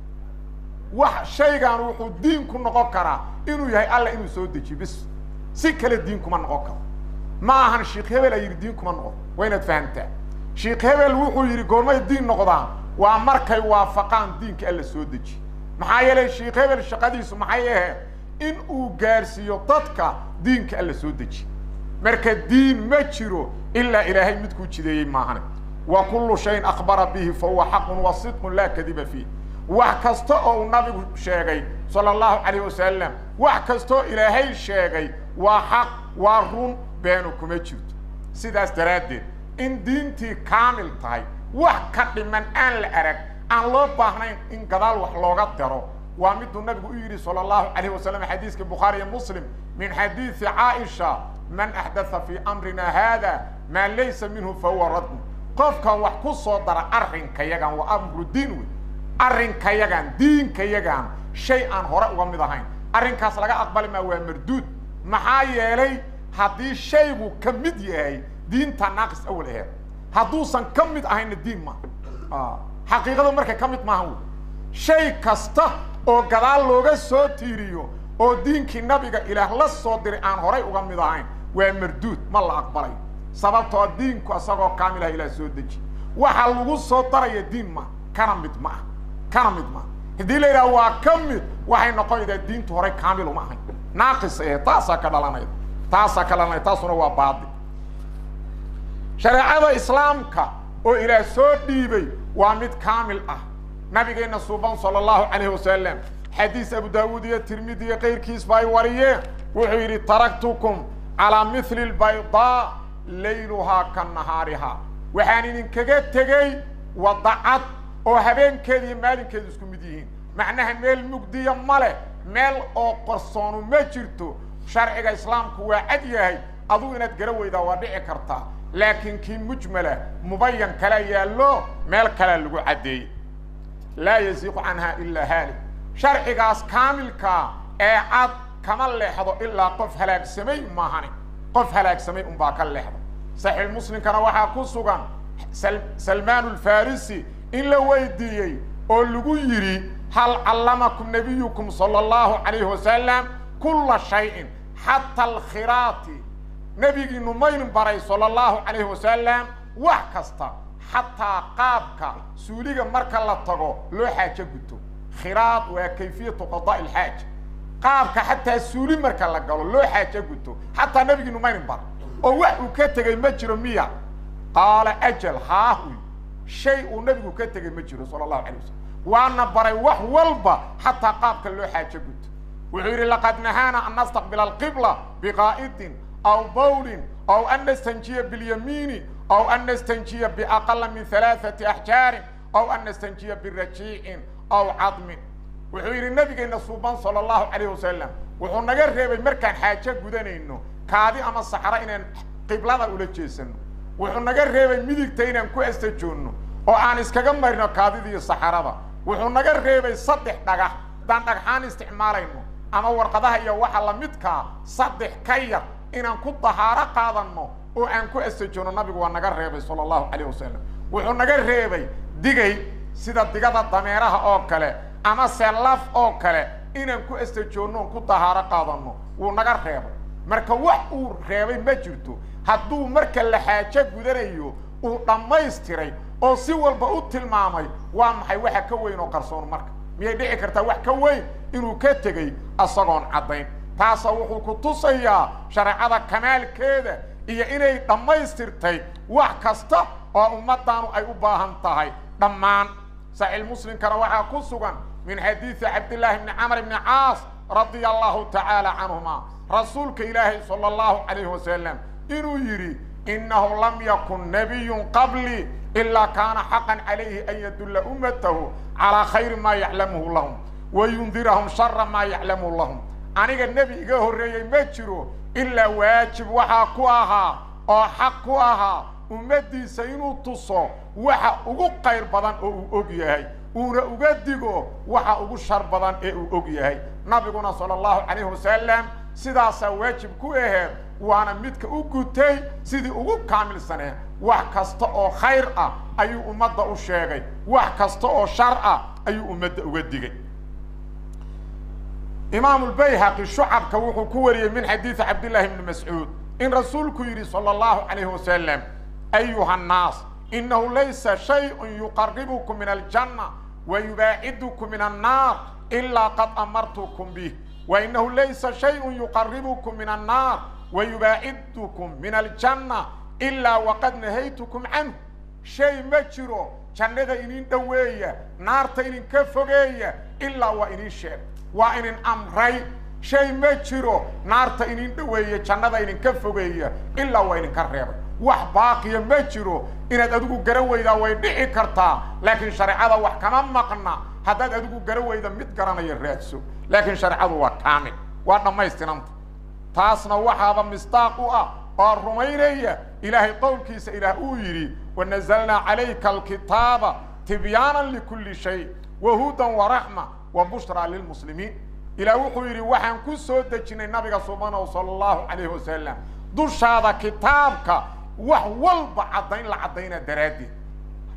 A: Wax shaygan wuxuu diin ku noqon karaa inuu yahay Alla inuu soo dejiyo bis, si kale diin kuma noqon karo. Ma ahan sheikh hebel ay yidhi diin kuma noqon. Waa inaad fahamtaa sheikh hebel wuxuu yidhi goormay diin noqdaan? Waa markay waafaqaan diinka Alla soo deji. Maxaa yeelay sheikh hebel shaqadiisu maxay ahayd? In uu gaarsiiyo dadka diinka Alla soo deji. Marka diin ma jiro ilaa Ilaahay midkuu jideeyey maahane. Wa kullu shayin akhbara bihi fa huwa xaqun wa sidqun laa kadiba fiih. Wax kasta oo uu nabigu sheegay sala allahu calayh wasalam, wax kastaoo Ilaahay sheegay waa xaq, waa run, beenu kuma jirto. Sidaas daraaddeed in diintii kaamil tahay, wax ka dhiman aan la arag, aan loo baahnayn in gadaal wax looga daro, waa miduu nabigu u yidhi sala allahu calayh wasalam xadiiskii Bukhaari iyo Muslim min xadiidi Caaisha: "Man axdatha fii amrina haada maa laysa minhu fahuwa radn." Qofkan wax ku soo dara arrinkayagan, waa amru diin wey, arrinkayagan diinkayagan shay aan hore uga mid ahayn, arrinkaas laga aqbali maa, waa marduud. Maxaa yeelay haddii shaygu ka mid yahay diinta naaqis awal aheed, hadduusan ka mid ahaynna diin ma xaqiiqadu markay ka mid maahan wey. Shay kasta oo gadaal looga soo tiiriyo oo diinkii nabiga Ilaah la soo diray aan horay uga mid ahayn waa marduud, ma la aqbalayo. Sababtoo diinku isagoo kaamilah Ilaah soo deji, waxa lagu soo daraya diin ma kana mid ma ah, kana mid maaha. Haddii la yidhaha waa ka mid, waxay noqonaydaa diintu horay kaamil uma ahayn, naaqis ahe, taasaa ka dhalanayda, taasaa ka dhalanaya, taasuna waa baadi. Shareecada islaamka oo Ilaah soo dhiibay waa mid kaamil ah. Nabigeenna suuban sala allahu calayhi wasalam xadiis Abu Daawuud iyo Tirmidi iyo kayrkiisba ay wariyeen wuxuu yidhi: "Taraktukum calaa mithli lbaydaa layluhaa ka nahaarihaa." Waxaan idinkaga tegey wadacad oo habeenkeeda iyo maalinkeedu isku mid yihiin. Macnaha meel mugdiya ma leh, meel oo qarsoonu ma jirto. Sharciga islaamku waa cad yahay, adugu inaad gara weydaa waa dhici kartaa, laakiin kii mujmala mubayan kala yaallo, meel kalea lagu caddeeyey. Laa yasiiqu canha ilaa haalik. Sharcigaas kaamilkaa ee cad kama leexdo ilaa qof halaagsamay maahane, qof halaagsamay unbaa ka leexda. Saxiix Muslimkana waxaa ku sugan Salmaan Alfarisi in la weydiiyey oo lagu yidhi: "Hal callamakum nabiyukum sala allahu calayhi wasalam kulla shayin xata alkhiraati?" Nebigiinu maynu baray sala allahu calayhi wasalam wax kasta, xataa qaabka suuliga marka la tago loo xaajo guto? Khiraad waa kayfiyatu qadaa'i alxaaj. Qaabka xataa suuli marka la galo loo xaajo guto xataa nebigiinu maynin bar oo wax uu ka tegey ma jiro miya? Qaala: "Ajal, haah, uy shay uu nabigu ka tegey ma jiro sala allahu alay wasalam, waana baray wax walba, xataa qaabka loo xaajo guto." Wuxuu yidhi: "Laqad nahaana an nastaqbila alqibla biqaa'idin aw bawlin aw an nastanjiya bilyamiini aw an nastanjiya biaqala min halaaثati axjaarin aw an nastanjiya birajiicin aw cadmin." Wuxuu yidhi nabigeenna suuban sala allahu calayh wasalam wuxuu naga reebay markaan xaajo gudanayno kaadi ama saxro inaan qiblada ula jeesano. Wuxuu naga reebay midigta inaan ku astajoonno. Oo aan iskaga marino kaadida iyo saxarada. Wuxuu naga reebay 3 dhagax haddaan dhagxaan isticmaalayno ama warqadaha iyo waxa la midkaa 3 ka yar inaan ku dahaaro qaadanno oo aan ku astajoonno nabigu waa naga reebay sala allahu calayh wasalam. Wuxuu naga reebay digay sida digada dameeraha oo kale ama selaf oo kale inaan ku astajoonno oon ku dahaaro qaadanno wuu naga reebay. Marka wax uu reebay ma jirto. Hadduu marka la xaajo gudanayo uu dhammaystiray oo si walba u tilmaamay, waa maxay waxa ka weyn oo qarsoon? Marka miyay dhici kartaa wax ka weyn inuu ka tegey asagoon caddayn? Taasa wuxuu ku tusayaa shareecada kamaalkeeda iyo inay dhammaystirtay wax kasta oo ummaddaanu ay u baahan tahay dhammaan. Saxiix Muslimkana waxaa ku sugan min xadiidi Cabdillaahi bni Camr bni Caas radia allahu tacaala canhuma, rasuulka Ilaahay sala allahu calayhi wasalam inuu yidhi: innahu lam yakun nabiyun qablii ilaa kaana xaqan calayhi an yadulla ummatahu calaa khayri maa yaclamuhu lahum wa yundirahum shara maa yaclamuhu lahum. Aniga nebi iga horreeyey ma jiro ilaa waajib waxaa ku ahaa oo xaq ku ahaa ummaddiisa inuu tuso waxa ugu qayr badan oo uu og yahay, uuna uga digo waxa ugu shar badan ee uu og yahay. Nabiguna sala allahu calayhi wasalam sidaasaa waajib ku aheed, waana midka u gutay sidii ugu kaamilsanee. Wax kasta oo khayr ah ayuu ummadda u sheegay, wax kasta oo shar ah ayuu ummadda uga digay. Imaamulbayhaqi shucabka wuxuu ku wariyey min xadiidi Cabdillaahi bni Mascuud in rasuulku yidhi sala allahu calayhi wasalam: ayuha annaas, innahu laysa shayun yuqaribukum min aljanna wa yubaacidukum min annaar ilaa qad amartukum bih, wa innahu laysa shayun yuqaribukum min annaar wa yubaacidukum min aljanna ilaa waqad nahaytukum canhu. Shay ma jiro jannada idin dhoweeya, naarta idinka fogeeya, ilaa waa idin sheeg, waa idin amray. Shay ma jiro naarta idin dhoweeya, jannada idinka fogeeya, ilaa waa idinka reebay. Wax baaqiya ma jiro. Inaad adigu garan weydaa way dhici kartaa, laakiin shareecada wax kama maqna. Haddaad adigu garan weyda, mid garanaya raadso, laakiin shareecadu waa kaamil, waa dhammaystiranta. Taasna waxaaba misdaaq u ah oo rumaynaya Ilaahay qowlkiisa Ilaah uu yidhi: wanazalnaa calayka alkitaaba tibyaanan likulli shay wahudan waraxma wa bushraa lilmuslimiin. Ilaah wuxuu yidhi: waxaan ku soo dejinnay nabiga subanow sala allahu calayhi wasalam dushaada kitaabka wax walba caddayn la caddaynaa daraaddeed,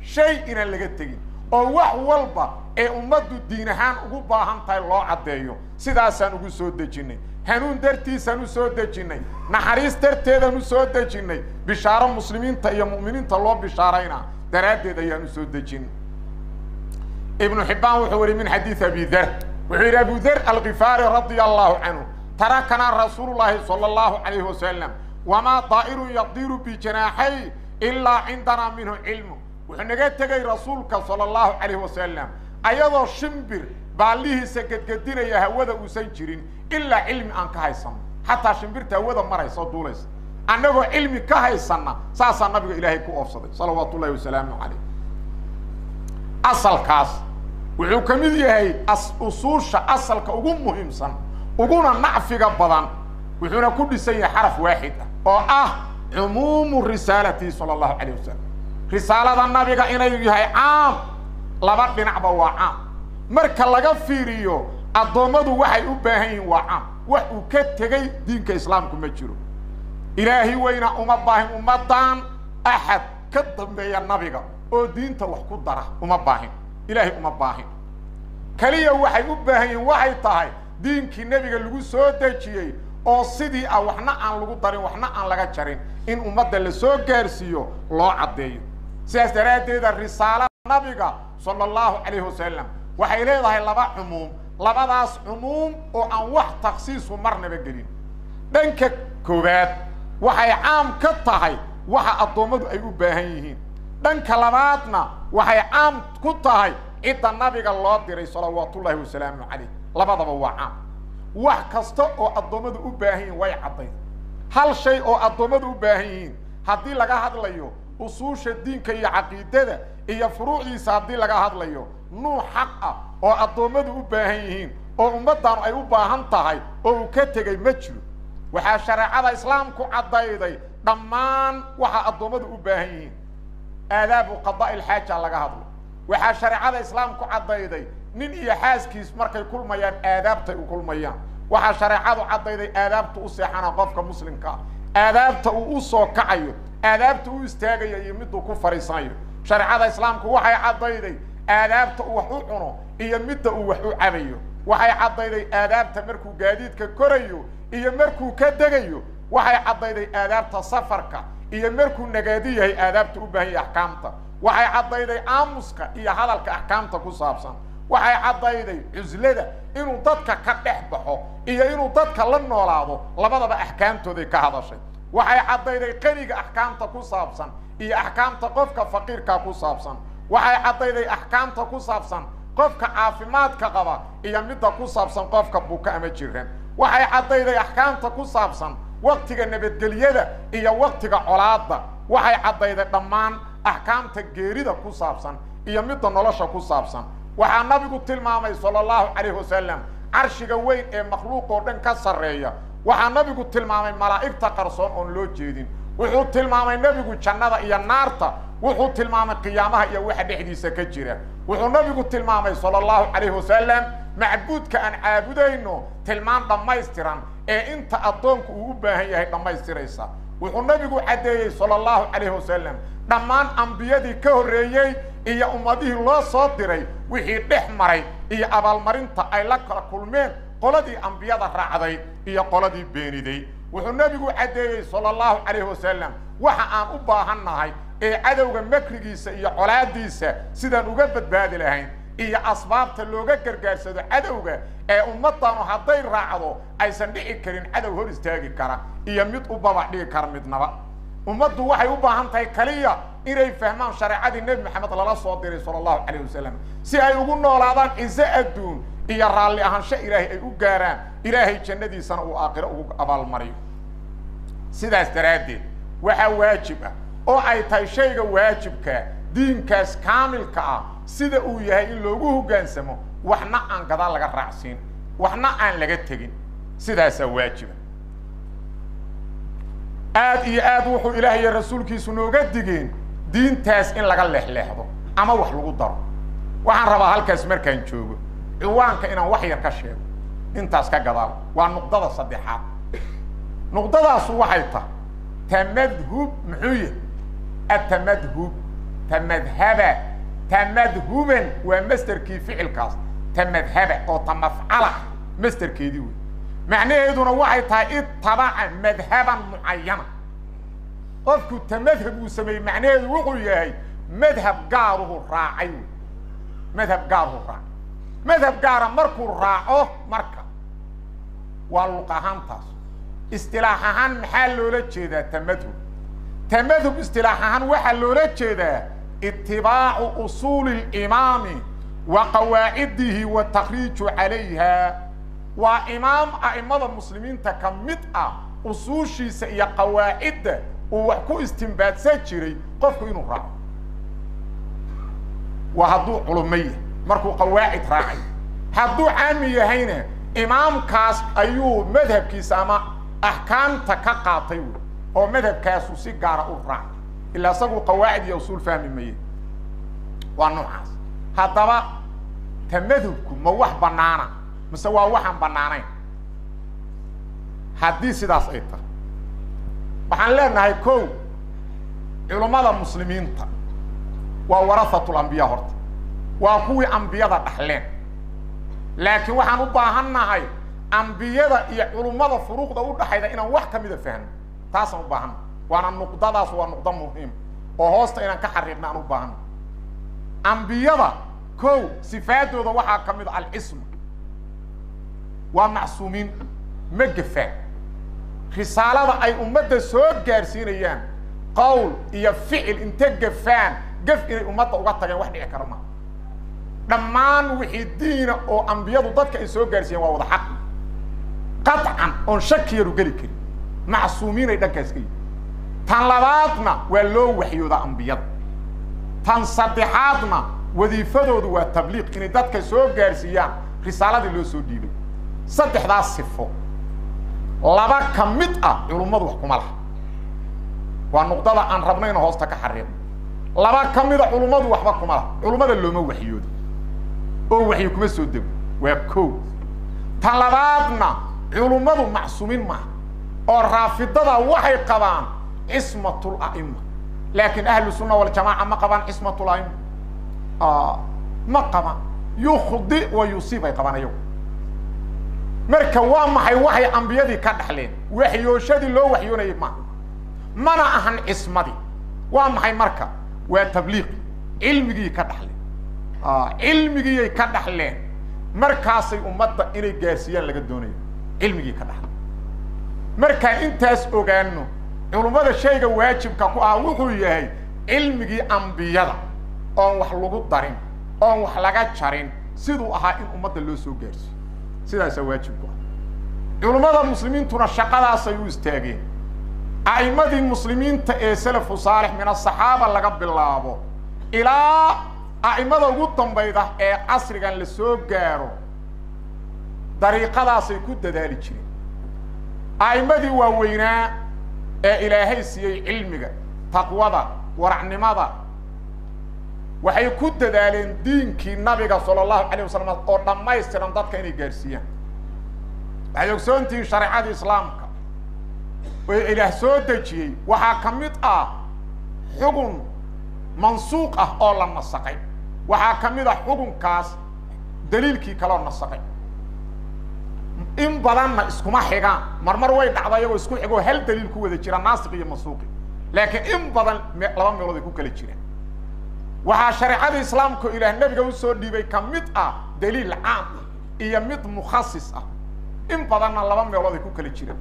A: shay inaan laga tegin oo wax walba ee ummaddu diin ahaan ugu baahan tahay loo caddeeyo. Sidaasaan ugu soo dejinnay, hanuun dartiisaan u soo dejinnay, naxariis darteedaan u soo dejinnay, bishaaro muslimiinta iyo mu'miniinta loo bishaaraynaa daraaddeed ayaan u soo dejinnay. Ibnu Xibbaan wuxuu wariy min xadiidi Abi Dar, wuxuu yidhi Abu Dar Alkifaari radia allahu canhu: tarakanaa rasuulu llaahi sala allahu calayhi wasalam wamaa daa'irun yadiru bijanaaxay ilaa cindanaa minhu cilmu. Wuxuu naga tegey rasuulka sala allahu calayhi wasalam ayadoo shimbir baallihiisa gedgedinaya hawada uusan jirin ilaa cilmi aan ka haysano. Xataa shimbirta hawada maraysa oo duulaysa annagoo cilmi ka haysanna, saasaa nabiga Ilaahay ku oofsaday salawaatu ullahi wasalaamu calayh. Asalkaas wuxuu ka mid yahay usuusha asalka ugu muhiimsan uguna nacfiga badan, wuxuuna ku dhisan yahay xaraf waaxid ah oo ah cumuumu risaalatihi sala allahu calayh wasalam. Risaalada nabiga inay yahay caam, laba dhinacba waa caam. Marka laga fiiriyo addoommadu waxay u baahan yihiin waa caam, wax uu ka tegey diinka islaamku ma jiro. Ilaahi weyna uma baahin ummaddan axad ka dambeeya nabiga oo diinta wax ku dara, uma baahin, Ilaahay uma baahin. Keliya waxay u baahan yihiin waxay tahay diinkii nebiga lagu soo dejiyey oo sidii ah, waxna aan lagu darin, waxna aan laga jarin, in ummadda la soo gaarsiiyo, loo caddeeyo. Sidaas daraaddeeda risaalada nabiga sala allahu calayhi wasalam waxay leedahay laba cumuum, labadaas cumuum oo aan wax takhsiisu marnaba gelin. Dhanka koowaad waxay caam ka tahay waxa addoommadu ay u baahan yihiin, dhanka labaadna waxay caam ku tahay cidda nabiga loo diray salawaatullaahi wasalaamu calayh. Labadaba waa caam. Wax kasta oo addoommadu u baahan yihiin way caddayd. Hal shay oo addoommadu u baahan yihiin haddii laga hadlayo usuusha diinka iyo caqiidada iyo furuucdiisa, haddii laga hadlayo nuuc xaq ah oo addoommadu u baahan yihiin oo ummaddaanu ay u baahan tahay oo uu ka tegey ma jiro. Waxaa shareecada islaamku caddayday dhammaan waxa addoommadu u baahan yihiin. Aadaabu qadaa'i alxaaja laga hadlay. Waxaa shareecada islaamku caddayday nin iyo xaaskiis markay kulmayaan aadaabtay u kulmayaan. Waxaa shareecadu caddayday aadaabta u seexana qofka muslimkaa, aadaabta uu u soo kacayo, aadaabta u istaagayo iyo miduu ku fadhiisanayo. Shareecada islaamku waxay caddayday aadaabta uu wax u cuno iyo midda uu wax u cabayo. Waxay caddayday aadaabta markuu gaadiidka korayo iyo markuu ka degayo. Waxay caddayday aadaabta safarka iyo markuu nagaadi yahay aadaabta u baahan yahay axkaamta. Waxay caddayday aamuska iyo hadalka axkaamta ku saabsan. Waxay caddayday cuslada, inuu dadka ka dhex baxo iyo inuu dadka la noolaado, labadaba axkaamtooday ka hadashay. Waxay caddayday qaniga axkaamta ku saabsan iyo axkaamta qofka faqiirka ku saabsan. Waxay caddayday axkaamta ku saabsan qofka caafimaadka qaba iyo midda ku saabsan qofka buka ama jiran. Waxay caddayday axkaamta ku saabsan waqtiga nabadgelyada iyo waqtiga colaadda. Waxay caddayday dhammaan axkaamta geerida ku saabsan iyo midda nolosha ku saabsan. Waxaa nabigu tilmaamay sala allahu calayhi wasalam carshiga weyn ee makhluuq oo dhan ka sarreeya. Waxaa nabigu tilmaamay malaa'igta qarsoon oon loo jeedin. Wuxuu tilmaamay nebigu jannada iyo naarta. Wuxuu tilmaamay qiyaamaha iyo waxa dhexdiisa ka jira. Wuxuu nabigu tilmaamay sala allahu calayhi wasalam macbuudka aan caabudayno tilmaan dhammaystiran ee inta addoonku uu u baahan yahay dhammaystiraysa. Wuxuu nabigu caddeeyey sala allahu calayhi wasalam dhammaan ambiyadii ka horreeyey iyo ummadihii loo soo diray wixii dhex maray iyo abaalmarinta ay la kala kulmeen qoladii ambiyada raacday iyo qoladii beeniday. Wuxuu nabigu caddeeyey sala allahu calayhi wasalam waxa aan u baahan nahay ee cadowga makrigiisa iyo colaadiisa sidaan uga badbaadi lahayn iyo asbaabta looga gargaarsado cadowga ee ummaddaanu hadday raacdo aysan dhici karin cadow hor istaagi kara iyo mid u babax dhigi kara midnaba. Ummaddu waxay u baahan tahay kaliya inay fahmaan shareecadii Nebi Maxamed lala soo diray sala allahu calayh wasalam si ay ugu noolaadaan ciise adduun iyo raalli ahaansho ilaahay ay u gaaraan, ilaahay jannadiisana uu aakhiro ugu abaalmariyo. Sidaas daraaddeed waxaa waajib ah oo ay tahay shayga waajibka diinkaas kaamilka ah sida uu yahay in loogu hoggaansamo, waxna aan gadaal laga raacsiin, waxna aan laga tegin. Sidaasaa waajiba. Aad iyo aad wuxuu ilaahay iyo rasuulkiisu nooga digeen diintaas in laga leexleexdo ama wax lagu daro. Waxaan rabaa halkaas markaan joogo ciwaanka inaan wax yar ka sheego intaas ka gadaal. Waa nuqdada saddexaad. Nuqdadaasu waxay tahay tamadhub. Muxuu yahay atamadhub? Tamadhaba tamadhuban waa masderkii ficilkaas, tamadhaba oo tamafcala masderkeedii wey. Macnaheeduna waxay tahay itabaca madhaban mucayana. Qofku tamadhab uu sameeyey macnaheedu wuxuu yahay madhab gaaruhu raacay wey. Madhab gaaruhu raacay. Madhab gaara markuu raaco marka waa luq ahaantaas. Istilaax ahaan maxaa loola jeedaa tamadhub? Tamadhub istilaax ahaan waxaa loola jeedaa itibaacu usuuli alimaami wa qawaacidihi wa takriiju calayha. Waa imaam a'imada muslimiinta ka mid ah usuushiisa iyo qawaacidda uu wax ku istimbaadsan jiray qofku inuu raaco. Waa hadduu culummo yahay markuu qawaacid raacay. Hadduu caami yahayna imaamkaas ayuu madhabkiisa ama axkaamta ka qaatay wey, oo madhabkaasu si gaara u raacay, ilaa isaguu qawaacid iyo usuul fahmi maye. Waa noocaas. Haddaba tamadhubku ma wax bannaana mise waa waxaan bannaanayn? Haddii sidaas ay tahay waxaan leenahay kow, culummada muslimiinta waa warahatul ambiya, horta waa kuwii ambiyada dhaxleen. Laakiin waxaan u baahan nahay ambiyada iyo culummada furuuqda u dhaxayda inaan wax kamida fahno. Taasaan u baahanna, waana nuqdadaas waa nuqdo muhiim oo hoosta inaan ka xariiqna aan u baahanno. Ambiyada kow sifaadooda waxaa ka mid a alcisma, waa macsuumiin, ma gefaan. Risaalada ay ummadda soo gaarsiinayaan qowl iyo ficil inta gefaan gef inay ummadda uga tageen wax dhici kara ma. Dhammaan wixii diina oo ambiyadu dadka ay soo gaarsiiyeen waa wada xaq qaطcan oon shaki yaru geli karin, macsuumiinay dhankaas ka yihin. Tan labaadna waa loo waxyoodaa ambiyada. Tan saddexaadna wadiifadoodu waa tabliiq, inay dadka soo gaarsiiyaan risaaladii loo soo dhiibay. Saddexdaas sifo laba ka mid ah culummadu wax kuma laha. Waa nuqdada aan rabno inu hoosta ka xariiqno. Laba ka mida culummadu waxba kuma laha, culummada looma waxyoodo oo waxyi kuma soo dego, waa koo. Tan labaadna culummadu macsuumiin maaha oo raafidada waxay qabaan cismatul a'ima, laakiin ahlu sunna waljamaaca ma qabaan cismatul a'ima, ma qabaan. Yukhdi wa yusiib ay qabaan ayagu. Marka waa maxay waxay ambiyadii ka dhaxleen? Waxyooshadii loo waxyoonayay maaha, mana ahan cismadii. Waa maxay marka? Waa tabliiq, cilmigii ka dhaxleen, cilmigiiyay ka dhaxleen. Markaasay ummadda inay gaarsiiyaan laga doonayo, cilmigii ka dhaxleen. Markaan intaas ogaano, culummada shayga waajibka ku ah wuxuu yahay cilmigii ambiyada oon wax lagu darin oon wax laga jarin siduu ahaa in ummadda loo soo gaarsiiyo, sidaasaa waajib ku ah. Culummada muslimiintuna shaqadaasay u istaageen. A'immadii muslimiinta ee salafu saalix min asaxaaba laga bilaabo ilaa a'immada ugu dambayda ee casrigan la soo gaaro, dariiqadaasay ku dadaali jireen. A'immadii waaweynaa ee ilaahay siiyey cilmiga, taqwada, waracnimada, waxay ku dadaaleen diinkii nabiga sala allahu calayh wasalam oo dhammaystiran dadka inay gaarsiiyaan. Waxay ogsoontihiin shareecadii islaamka oo ilaah soo dejiyey waxaa ka mid ah xugun mansuuq ah oo la nasaqay, waxaa ka mid ah xugunkaas daliilkii kaloo nasaqay. In badanna iskuma xigaan, marmar way dhacda iyagoo isku xigoo hal daliil ku wada jira, naasiq iyo mansuuqi, laakiin in badan laba meelood ay ku kala jiraan. Waxaa shareecada islaamka ilaah nabiga usoo dhiibay ka mid ah daliil caam ah iyo mid mukhasis ah, in badanna laba meelood ay ku kala jiraan.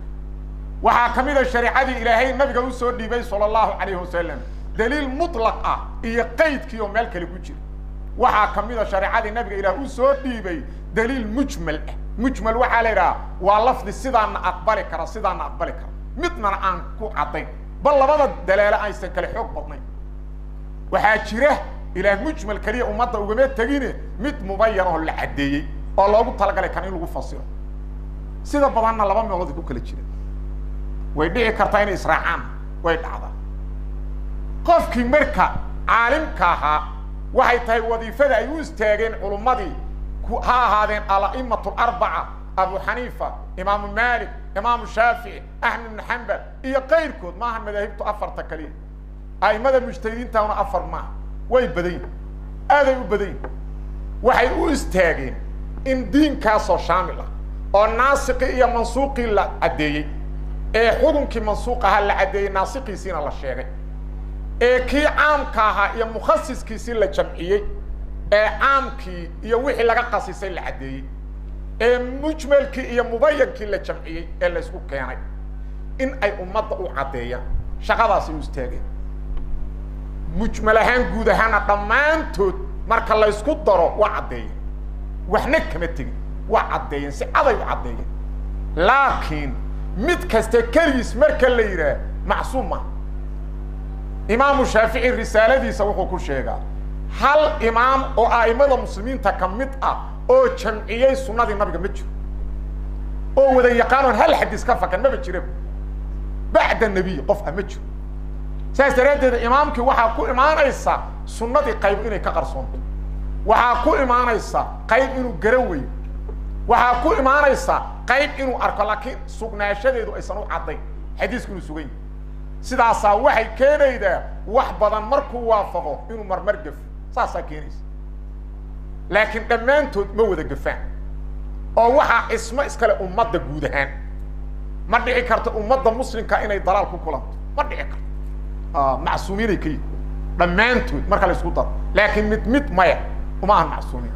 A: Waxaa ka mid a shareecadii ilaahay nabiga usoo dhiibay sala allahu calayhi wasalam daliil mutlaq ah iyo qaydkii oo meel kale ku jira. Waxaa ka mid a shareecadii nabiga ilaah usoo dhiibay daliil mujmal ah. Mujmal waxaa la yidhaha waa lafdi sidaana aqbali kara, sidaana aqbali kara, midnana aan ku caddayn, bal labada dalaalo aysan kale xoog badnayn. Waxaa jira ilaah mujmal keliya ummadda ugama tegine, mid mubayan oo la caddeeyey oo loogu talagalay kan in lagu fasiro. Sida badanna laba meelood ay ku kala jiraan, way dhici kartaa inay israacaan, way dhacdaa. Qofkii marka caalimka ahaa waxay tahay wadiifada ay u istaageen culummadii, ha ahaadeen ala'imatu alarbaca, abu xaniifa, imaamu maalik, imaamu shaafici, axmed ibnu xambal iyo kayrkood. Maaha madaahibtu afarta kaliya, a'imada mujtahidiintauna afar maaha, way badan yihin, aaday u badan yihin. Waxay u istaageen in diinkaasoo shaamil ah oo naasiqii iyo mansuuqii la caddeeyey, ee xukunkii mansuuq ahaa la caddeeyey, naasiqiisiina la sheegay, ee kii caamka ahaa iyo mukhasiskiisii la jamciyey, ee caamkii iyo wixii laga qasisay la caddeeyey, ee mujmalkii iyo mubayankii la jamciyey ee la isku keenay, in ay ummadda u caddeeyaan. Shaqadaasay u istaageen mujmal ahaan, guud ahaana dhammaantood marka la ysku daro waa caddeeyeen, waxna kama tegin, waa caddeeyeen, si caday u caddeeyeen. Laakiin mid kasta keligiis marka la yidhaah macsuum maha. Imaamu Shaafici risaaladiisa wuxuu ku sheegaa hal imaam oo a'imada muslimiinta ka mid ah oo jamciyey sunnadii nabiga ma jiro, oo wada yaqaanoon hal xadiis ka fakan maba jira bacda nebiy qof ah ma jiro. Saas daraaddeed imaamkii waxaa ku imaanaysa sunnadii qayb inay ka qarsoonto, waxaa ku imaanaysa qayb inuu garan weyo, waxaa ku imaanaysa qayb inuu arko laakiin sugnaashadeedu aysan u caddayn xadiisku inuu sugan yahay. Sidaasaa waxay keenaydaa wax badan markuu waafaqo inuu marmar gafo, saasaa keenaysa. Laakiin dhammaantood ma wada gafaan, oo waxaa cismo iskale ummadda guud ahaan. Ma dhici karto ummadda muslimka inay dalaal ku kulanto, ma dhici karto, macsuumiinay ka yihin dhammaantood marka la isku daro, laakiin mid mid maya uma ahan macsuumiin.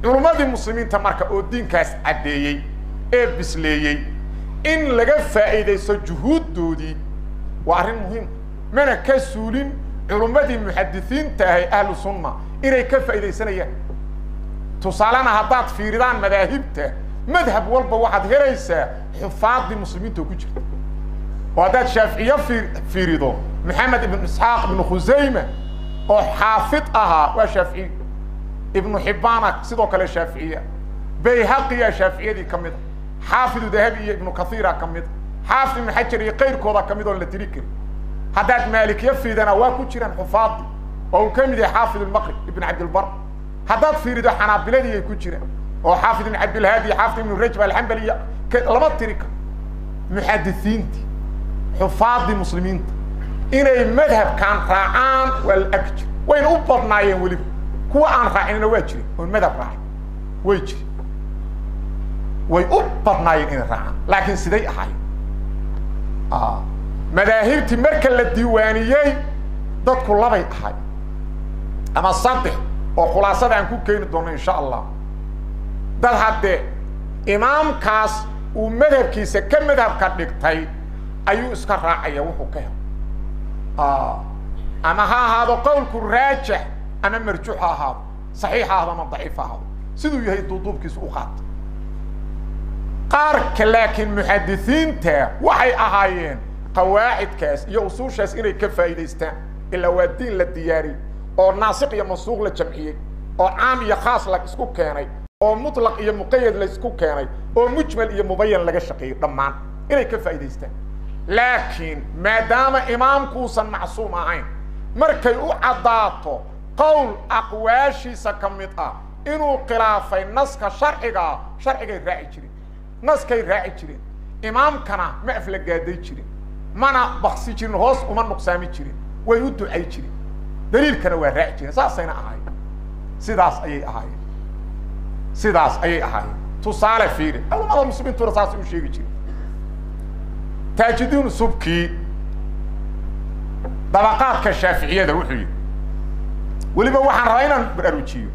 A: Culummadii muslimiinta marka oo diinkaas caddeeyey ee bisleeyey in laga faa'iidaysto juhuuddoodii waa arrin muhiim. Mana ka suulin culummadii muxadisiinta ahay ahlu sunna inay ka faa'iidaysanayaan. Tusaalena haddaad fiiridaan madaahibta, madhab walba waxaad helaysaa xufaaddii muslimiinta oo ku jirta. Oo haddaad shaaficiye fiirido, Maxamed ibnu Isxaaq ibnu Khusayma oo xaafid ahaa waa shaaficiy, Ibnu Xibbaana sidoo kale shaaficiya, Bayhaqiya shaaficiyadii ka mid a, xaafidu Dahabi iyo Ibnu Kathiira ka mid a, xaafid Ibnu Xajar iyo kayrkooda ka mid oon la tiri karin. Haddaad maalikiye fiidana waa ku jiraan xufaadii. Oo uu ka mid yahay Xaafid Almaqrib Ibn Cabdilbar. Haddaad fiirido Xanaabiladii ay ku jiraan oo Xaafid Ibn Cabdilhaadi, Xaafid Ibnu Rajab Alxambali, lama tiri karo. Muxadisiintii, xufaadii muslimiinta inay madhabkaan raacaan waa la arki jira, wayna u badnaayeen. Weliba kuwa aan raacinina waa jiren, oon madhab raacin way jiren, way u badnaayeen inay raacaan. Laakiin siday ahaayeen madaahibtii marka la diiwaaniyey, dadku labay ahay ama saddex, oo khulaasada aan ku keeni doono insha Allah. Dad haddee imaamkaas uu madhabkiisa ka madhabka dhigtay ayuu iska raacaya wuxuu ka helo, ama ha ahaado qowlku raajix ama marjuux ha ahaado, saxiix ha ahaado ama daciif ha ahaado, siduu yahay duuduubkiisa u qaata. Qaarka laakiin muxadisiinta waxay ahaayeen qawaacidkaas iyo usuushaas inay ka faa'iidaystaan, ilaa waa diin la diyaariyey oo naasiq iyo mansuuq la jamciyey, oo caam iyo khaas la isku keenay, oo mutlaq iyo muqayad la isku keenay, oo mujmal iyo mubayan laga shaqeeyey, dhammaan inay ka faa'iidaystaan. Laakiin maadaama imaamkuusan macsuum ahayn, markay u caddaato qowl aqwaashiisa ka mid ah inuu khilaafay naska sharcigaa, sharcigay raaci jireen, naskay raaci jireen. Imaamkana ma aflagaaday jirin, mana baksi jirin, hoos uma nuqsaami jirin, way u ducay jireen, daliilkana waa raaci jireen. Saasayna ahaayeen, sidaas ayay ahaayeen, sidaas ayay ahaayeen. Tusaale fiiri, culamada muslimiintuna saasay u sheegi jireen. Taajidiin Subki dabaqaadka Shaaficiyada wuxuu yidhi, weliba waxaan rabaa inaan baraarujiyo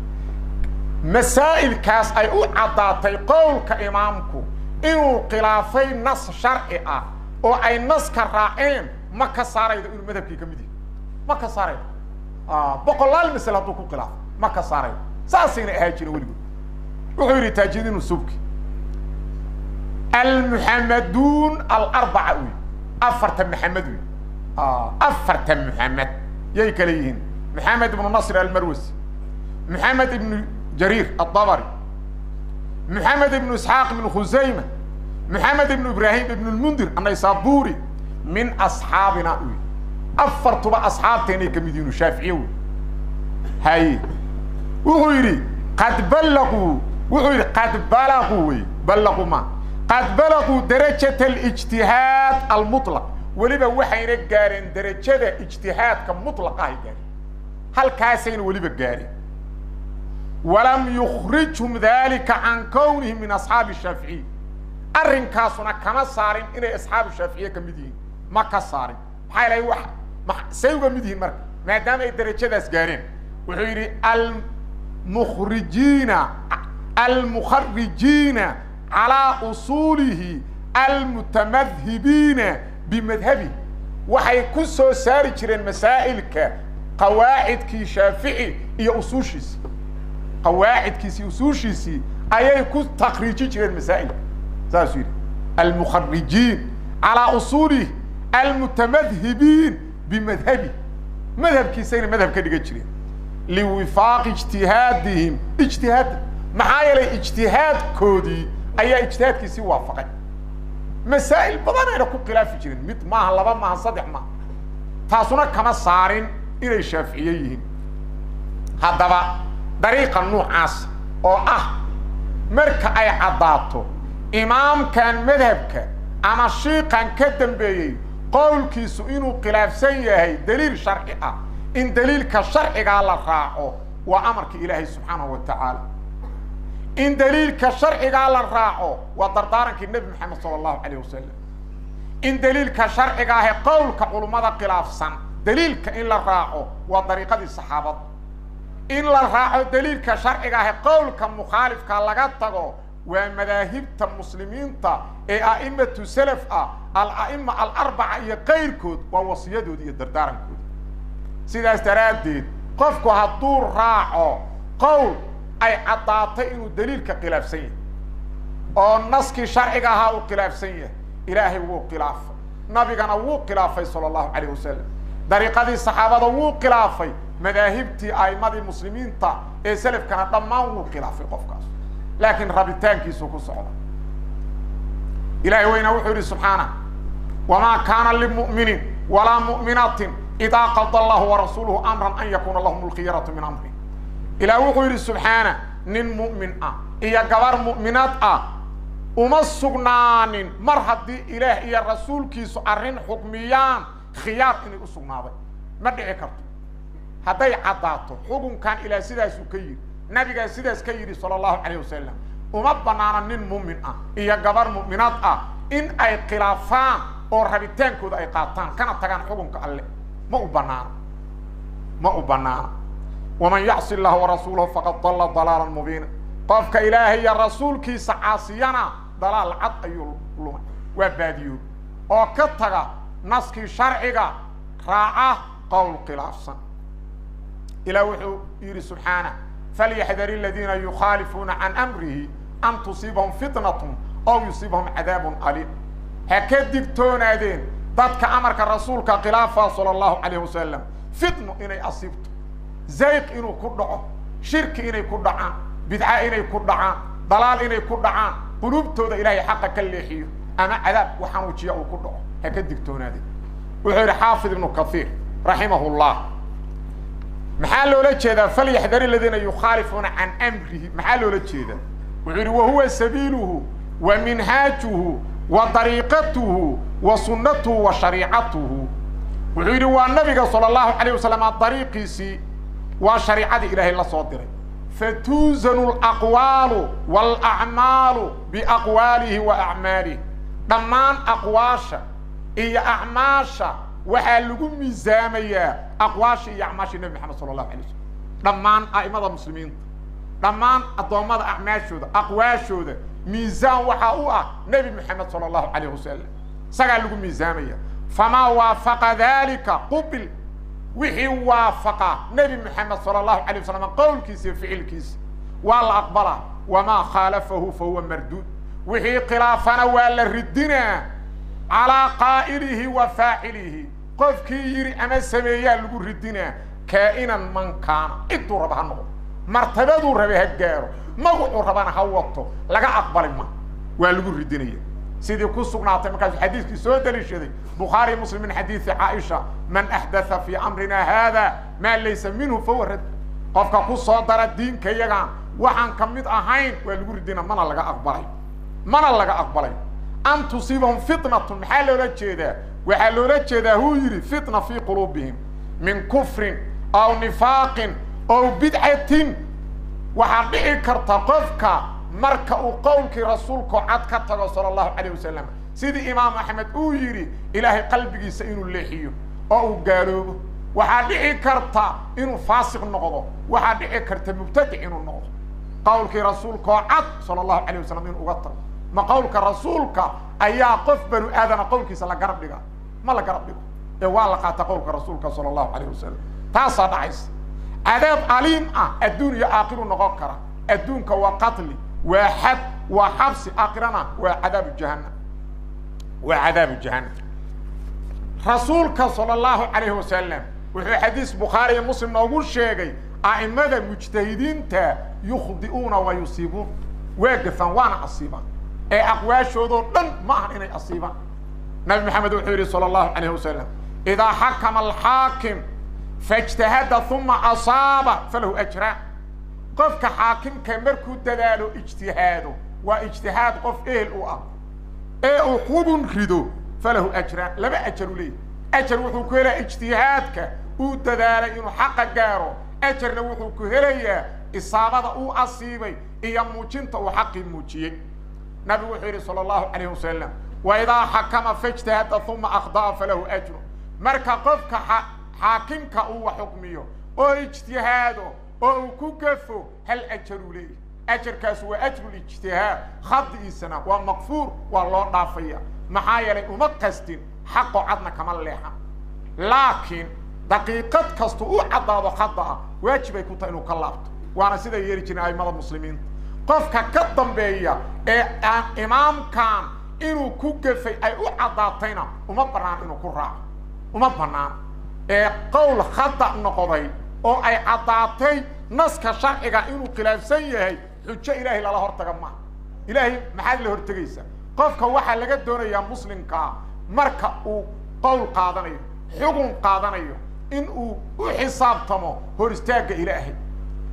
A: masaa'ilkaas ay u caddaatay qowlka imaamku inuu khilaafay nas sharci ah oo ay naska raaceen, ma ka saaraydo inuu madhabkii ka mid yahay, ma ka saaraydo. Boqolaal masale hadduu ku khilaafo ma ka saaraydo, saasayna ahaa jiren weligood. Wuxuu yidhi Taajidiin Subki, almuxamaduun alarbaca wey, afarta Maxamed wey, afarta Muxamed yay kale yihiin: Maxamed ibnu Nasr Almarwasi, Maxamed ibnu Jariir Aلطabri, Maxamed ibnu Isxaaq ibnu Khusayma, Maxamed ibnu Ibrahim ibn Lmundir Annaysaburi, min asxaabina wey, afartuba asxaabteenay kamid yihiin, Shaaficiye wey. Haye, wuxuu yidhi qad balaquu, wuxuu yidhi qad balaquu wey, balaquu ma qad balaquu darajat alijtihaad almuطlaq. Weliba waxayna gaareen derajada ijtihaadka mutlaqa ahay gaareen, halkaasayna weliba gaareen. Walam yukrijhum dalika can kownihim min asxaabi Shaaficiy, arrinkaasuna kama saarin inay asxaabu Shaaficiye ka mid yihiin, ma ka saarin. Maxaa ilahay wa say uga mid yihiin marka maadaama ay derajadaas gaareen? Wuxuu yidhi almukhrijiina almukharijiina calaa usuulihi almutamadhibiina bimadhabihi, waxay ku soo saari jireen masaa'ilka qawaacidkii Shaafici iyo usuushiisi, qawaacidkiisi usuushiisii ayay ku takriiji jireen masaa'ilka. Saasuu yidhi almukharijiin calaa usuulihi almutamadhibiin bimadhabihi, madhabkiisayna madhab ka dhigan jireen, liwifaaqi ijtihaadihim ijtihaada, maxaa yeelay ijtihaadkoodii ayaa ijtihaadkiisii waafaqay. Masaa'il badanayna ku khilaafi jireen, mid maaha, laba maaha, saddex maaha, taasuna kama saarin inay Shaaficiye yihiin. Haddaba dariiqa nuucaas oo ah marka ay caddaato imaamkan madhabka ama shiiqan ka dambeeyey qowlkiisu inuu khilaafsan yahay daliil sharci ah, in daliilka sharcigaa la raaco waa amarka Ilaahay subxaanahu wa tacaala, in daliilka sharcigaa la raaco waa dardaarankii Nebi Maxamed sala allahu calayh wasalam, in daliilka sharciga ahe qowlka culummada khilaafsan daliilka in la raaco waa dariiqadii saxaabada, in la raaco daliilka sharciga ahe qowlka mukhaalifka laga tago waa madaahibta muslimiinta ee a'imatu salaf ah, ala'ima alarbaca iyo kayrkood, waa wasiyadoodi iyo dardaarankoodi. Sidaas daraaddeed qofku hadduu raaco qowl ay caddaatay inuu daliilka khilaafsan yahay oo naskii sharciga ahaa uu khilaafsan yahay, Ilaahay wuu khilaafay, nabigana wuu khilaafay sala allahu calayh wasalam, dariiqadii saxaabada wuu khilaafay, madaahibtii a'imadii muslimiinta ee selafkana dhammaan wuu khilaafay qofkaas, laakiin rabitaankiisu ku socda. Ilahay weyna wuxuu yidhi subxaana: wamaa kaana limu'minin walaa mu'minatin Idaa qada allahu warasuuluhu amran an yakuuna lahum alkhiyaratu min amri. Ilaah wuxuu yidhi subxaana, nin mu'min ah iyo gabar mu'minaad ah uma sugnaanin mar haddii Ilaah iyo rasuulkiisu arrin xukmiyaan khiyaar inay u sugnaaday, ma dhici karto. Hadday caddaato xukunkan Ilaah sidaasuu ka yidhi, nabigaa sidaas ka yidhi sala allahu calayh wasalam, uma bannaana nin mu'min ah iyo gabar mu'minaad ah in ay khilaafaan oo rabitaankooda ay qaataan kana tagaan xukunka Alle. Ma u banaano, ma u banaano. Waman yacsi illaha warasuulahu faqad dalla dalaalan mubiina. Qofka Ilaahay iyo rasuulkiisa caasiyana dalaal cad ayuu lumay, waa baadiyo oo ka taga naskii sharciga, raaca qowl khilaafsan. Ilaah wuxuu yidhi subxaanah, falyaxdar aladiina yukhaalifuuna can amrihi an tusiibahum fitnatun aw yusiibahum cadaabun aliim. Ha ka digtoonaadeen dadka amarka rasuulka khilaafa sala allahu calayh wasalam, fitno inay asiibto, zayq inuu ku dhaco, shirki inay ku dhacaan, bidca inay ku dhacaan, dalaal inay ku dhacaan, quluubtooda Ilaahay xaqa ka leexiyo ama cadaab waxanuujiya uu ku dhaco. Ha ka digtoonaadeen. Wuxuu yidhi Xaafid Ibnu Kathiir raximahullah, maxaa loola jeedaa falyaxdar aladiina yukhaalifuuna can amrihi? Maxaa loola jeedaa? Wuxuu yidhi wahuwa sabiiluhu wa minhaajuhu wa dariiqatuhu wa sunnatuhu wa shariicatuhu. Wuxuu yidhi waa nabiga sala allahu calayh wasalam dariiqiisii, waa shariicadii Ilaahay la soo diray. Fatuusanu alaqwaalu waalacmaalu biaqwaalihi wa acmaalihi. Dhammaan aqwaasha iyo acmaasha waxaa lagu miisaamayaa aqwaasha iyo acmaashii Nebi Maxamed sala allahu alay slam. Dhammaan a'imada muslimiinta, dhammaan addoommada acmaashooda, aqwaashooda miisaan waxaa u ah Nebi Moxamed sala allahu calayh wasalam, isagaa lagu miisaamaya. Famaa waafaqa dalika qubil, wixii waafaqa Nebi Moxamed sala allahu alay wasalam qowlkiisa iyo ficilkiisa waa la aqbalaa. Wamaa khaalafahu fa huwa marduud, wixii khilaafana waa la ridinaa calaa qaa'ilihi wa faacilihi, qofkii yidhi ama sameeyaa lagu ridinaa, kaa'inan man kaana, cidduu raba ha noqdo, martabaduu rabe ha gaaro, magucuu rabana ha wato, laga aqbali ma, waa lagu ridinaya. Sidii ku sugnaatay markaasuu xadiiskii soo daliishaday Bukhaari Muslim min xadiidi Caaisha, man axdatha fii amrina haada maa laysa minhu fahuwa rad. Qofka ku soo dara diinka yagaan waxaan ka mid ahayn waa lagu ridina, mana laga aqbalay, mana laga aqbalay. An tusiibahum fitnatun, maxaa loola jeedaa? Waxaa loola jeedaa huu yidhi fitna fii quluubihim min kufrin aw nifaaqin aw bidcatin. Waxaa dhici karta qofka marka uu qowlkii rasuulku cad ka tago sala allahu calayh wasalam, sidii Imaam Axmed uu yidhi, Ilaahay qalbigiisa inuu leexiyo oo uu gaaloobo. Waxaa dhici karta inuu faasiq noqdo, waxaa dhici karta mubtadic inuu noqdo, qowlkii rasuulkaoo cad sala allahu calayh wasalam inuu uga tago. Ma qowlka rasuulka ayaa qof banu aadama qowlkiisa la garab dhiga? Ma la garab dhigo, ee waa la qaata qowlka rasuulka sala allahu calayh wasalam. Taasaa dhacaysa. Cadaab aliim ah adduun iyo aakhiru noqon kara. Adduunka waa qatli, waa xad, waa xabsi, aakhirana waa cadaabu jahannam, waa cadaabu jahannam. Rasuulka sala allahu calayhi wasalam wuxuu xadiis Bukhaari iyo Muslim noogu sheegay a'imada mujtahidiinta yukhdi'uuna wa yusiibuun, waa gafaan waana asiibaan, ee aqwaashoodoo dhan ma ahan inay asiibaan. Nabi Maxamed wuxuu yidhi sala allahu calayhi wasalam, idaa xakama alxaakim faijtahada uma asaaba falahu ajraan. Qofka xaakimka markuu dadaalo, ijtihaado, waa ijtihaad qof ehel u ah, ee uu xubun rido, falahu ajraan, laba ajar u leeyahy. Ajar wuxuu ku helayaa ijtihaadka uu dadaalay inuu xaqa gaaro, ajarna wuxuu ku helayaa isaabada uu asiibay iyo muujinta uu xaqii muujiyey. Nabigu wuxuu yidhi sala allahu calayh wasalam, wa idaa xakama faijtahada uma akhda'a falahu ajru. Marka qofka xaakimka uu wax xukmiyo oo ijtihaado oo uu ku gafo, hal ajaruu leeyahy, ajarkaas waa ajrulijtihaad, khadi'iisana waa maqfuur, waa loo dhaafaya, maxaa yeelay uma qastin, xaqo cadna kama leexan. Laakiin daqiiqad kastu u caddaado khada'a, waajibay ku tahay inuu ka laabto, waana siday yeeli jireen aimada muslimiinta. Qofka ka dambeeya ee aan imaamkan inuu ku gafay ay u caddaatayna uma bannaan inuu ku raaco, uma bannaan. Ee qowl khada noqday oo ay caddaatay naska sharciga inuu khilaafsan yahay, xujo Ilaahay lala hortaga maaha. Ilaahay maxaad la hortegaysaa? Qofka waxaa laga doonayaa muslimkaa marka uu qowl qaadanayo, xugun qaadanayo, in uu u xisaabtamo hor istaagga ilaahay.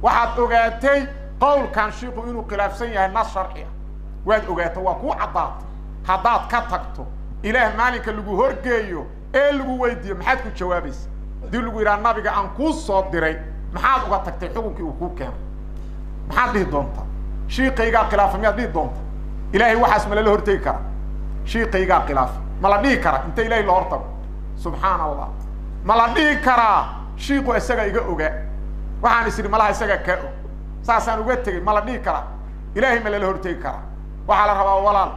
A: Waxaad ogaatay qowlkan shiiku inuu khilaafsan yahay nas sharci ah, waad ogaatay, waa kuu caddaatay. Haddaad ka tagto ilaah maalinka lagu horgeeyo ee lagu weydiiyo maxaad ku jawaabaysa? Haddii lagu yidhaha nabiga aan kuu soo diray maxaad uga tagtay xukunkii uu kuu keenay, maxaad dhihi doontaa? Shiikaygaa khilaafa miyaad dhihi doontaa? Ilaahay waxaas ma lala hortegi karaa? Shiikaygaa khilaafa ma la dhihi karaa inta ilahay la hortago? Subxaana allah, ma la dhihi karaa shiiku isaga iga ogaa, waxaan is idhi malaha isagaa kaa og, saasaan uga tegey, ma la dhihi karaa? Ilaahay ma lala hortegi karaa? Waxaa la rabaa walaal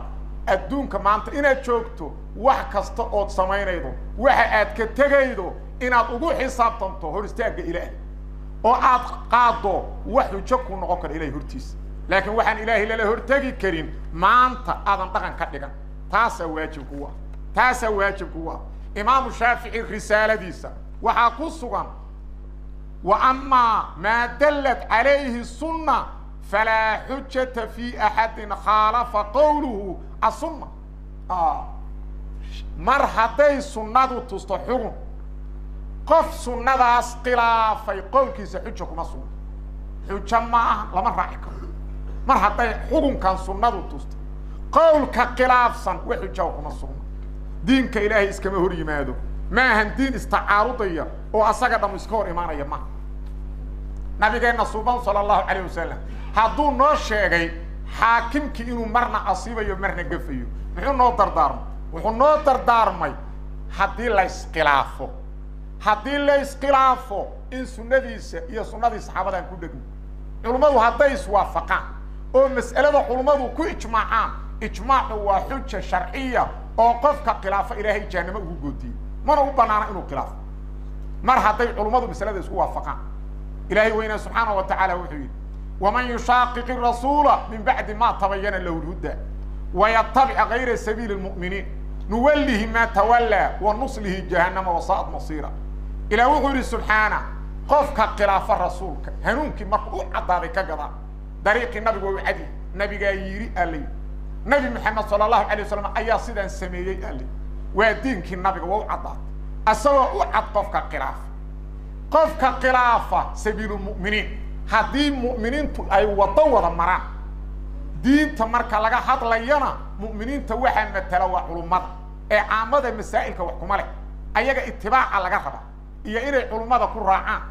A: adduunka maanta inaad joogto wax kasta ood samaynaydo, waxa aad ka tegaydo inaad ugu xisaabtanto hor istaagga ilaahay oo aad qaaddo wax xujo ku noqon kara ilahay hortiisa. Laakiin waxaan ilaahay lala hortegi karin maanta aadan dhaqan ka dhigan, taasaa waajib kugu ah, taasaa waajib kugu ah. Imaamu Shaafici risaaladiisa waxaa ku sugan: wa amaa maa dallat calayhi sunna falaa xujata fi axadin khaalafa qowluhu asunna. Mar hadday sunnadu tusto xugun, qof sunnadaas khilaafay qowlkiisa xuja kuma sugno, xujo ma aha, lama raaci karo. Mar hadday xukunkan sunnadu tusto, qowlka khilaafsan wax xujaa kuma sugno. Diinka ilaahay iskama hor yimaado, maahan diin istacaarudaya oo asaga dham iska hor imaanaya maha. Nabigeenna suuban sala allahu calayh wasalam hadduu noo sheegay xaakimkii inuu marna asiibayo marna gafayo, muxuu noo dardaarmay? Wuxuu noo dardaarmay haddii la iskhilaafo, haddii la iskhilaafo in sunnadiisa iyo sunnadii saxaabadaan ku dhegno. Culummadu hadday iswaafaqaan oo mas'alada culummadu ku ijmaacaan, ijmaacu waa xuja sharciya oo qofka khilaafa ilaahay jahanamo ugu goodiyey, mana u banaana inuu khilaafo. Mar hadday culummadu masalada isku waafaqaan, ilaahay weynaa subxaana wa tacaala wuxuu yidhi: waman yushaaqiqi rasuula min bacdi ma tabayana lahu lhuda wayatabic gayra sabiili lmu'miniin nuwallihi maa tawallaa wa nuslihi jahannama wasaa'at masiira. Ilaah wuxuu yidhi subxaana, qofka khilaafa rasuulka hanuunkii marka u caddaaday ka gadaa, dariiqii nabigu waa u cadi, nabigaa yidhi alay, nabi maxamed sala allahu alay wasalam ayaa sidaan sameeyey alay, waa diinkii nabiga waa u caddaatay, isagoo u cad qofka khilaafa, qofka khilaafa sabiilulmu'miniin. Haddii mu'miniintu ay waddo wada maraan diinta marka laga hadlayana, mu'miniinta waxaa matala waa culummada, ee caamada masaa'ilka wax kuma leh, ayaga itibaaca laga raba iyo inay culummada ku raacaan,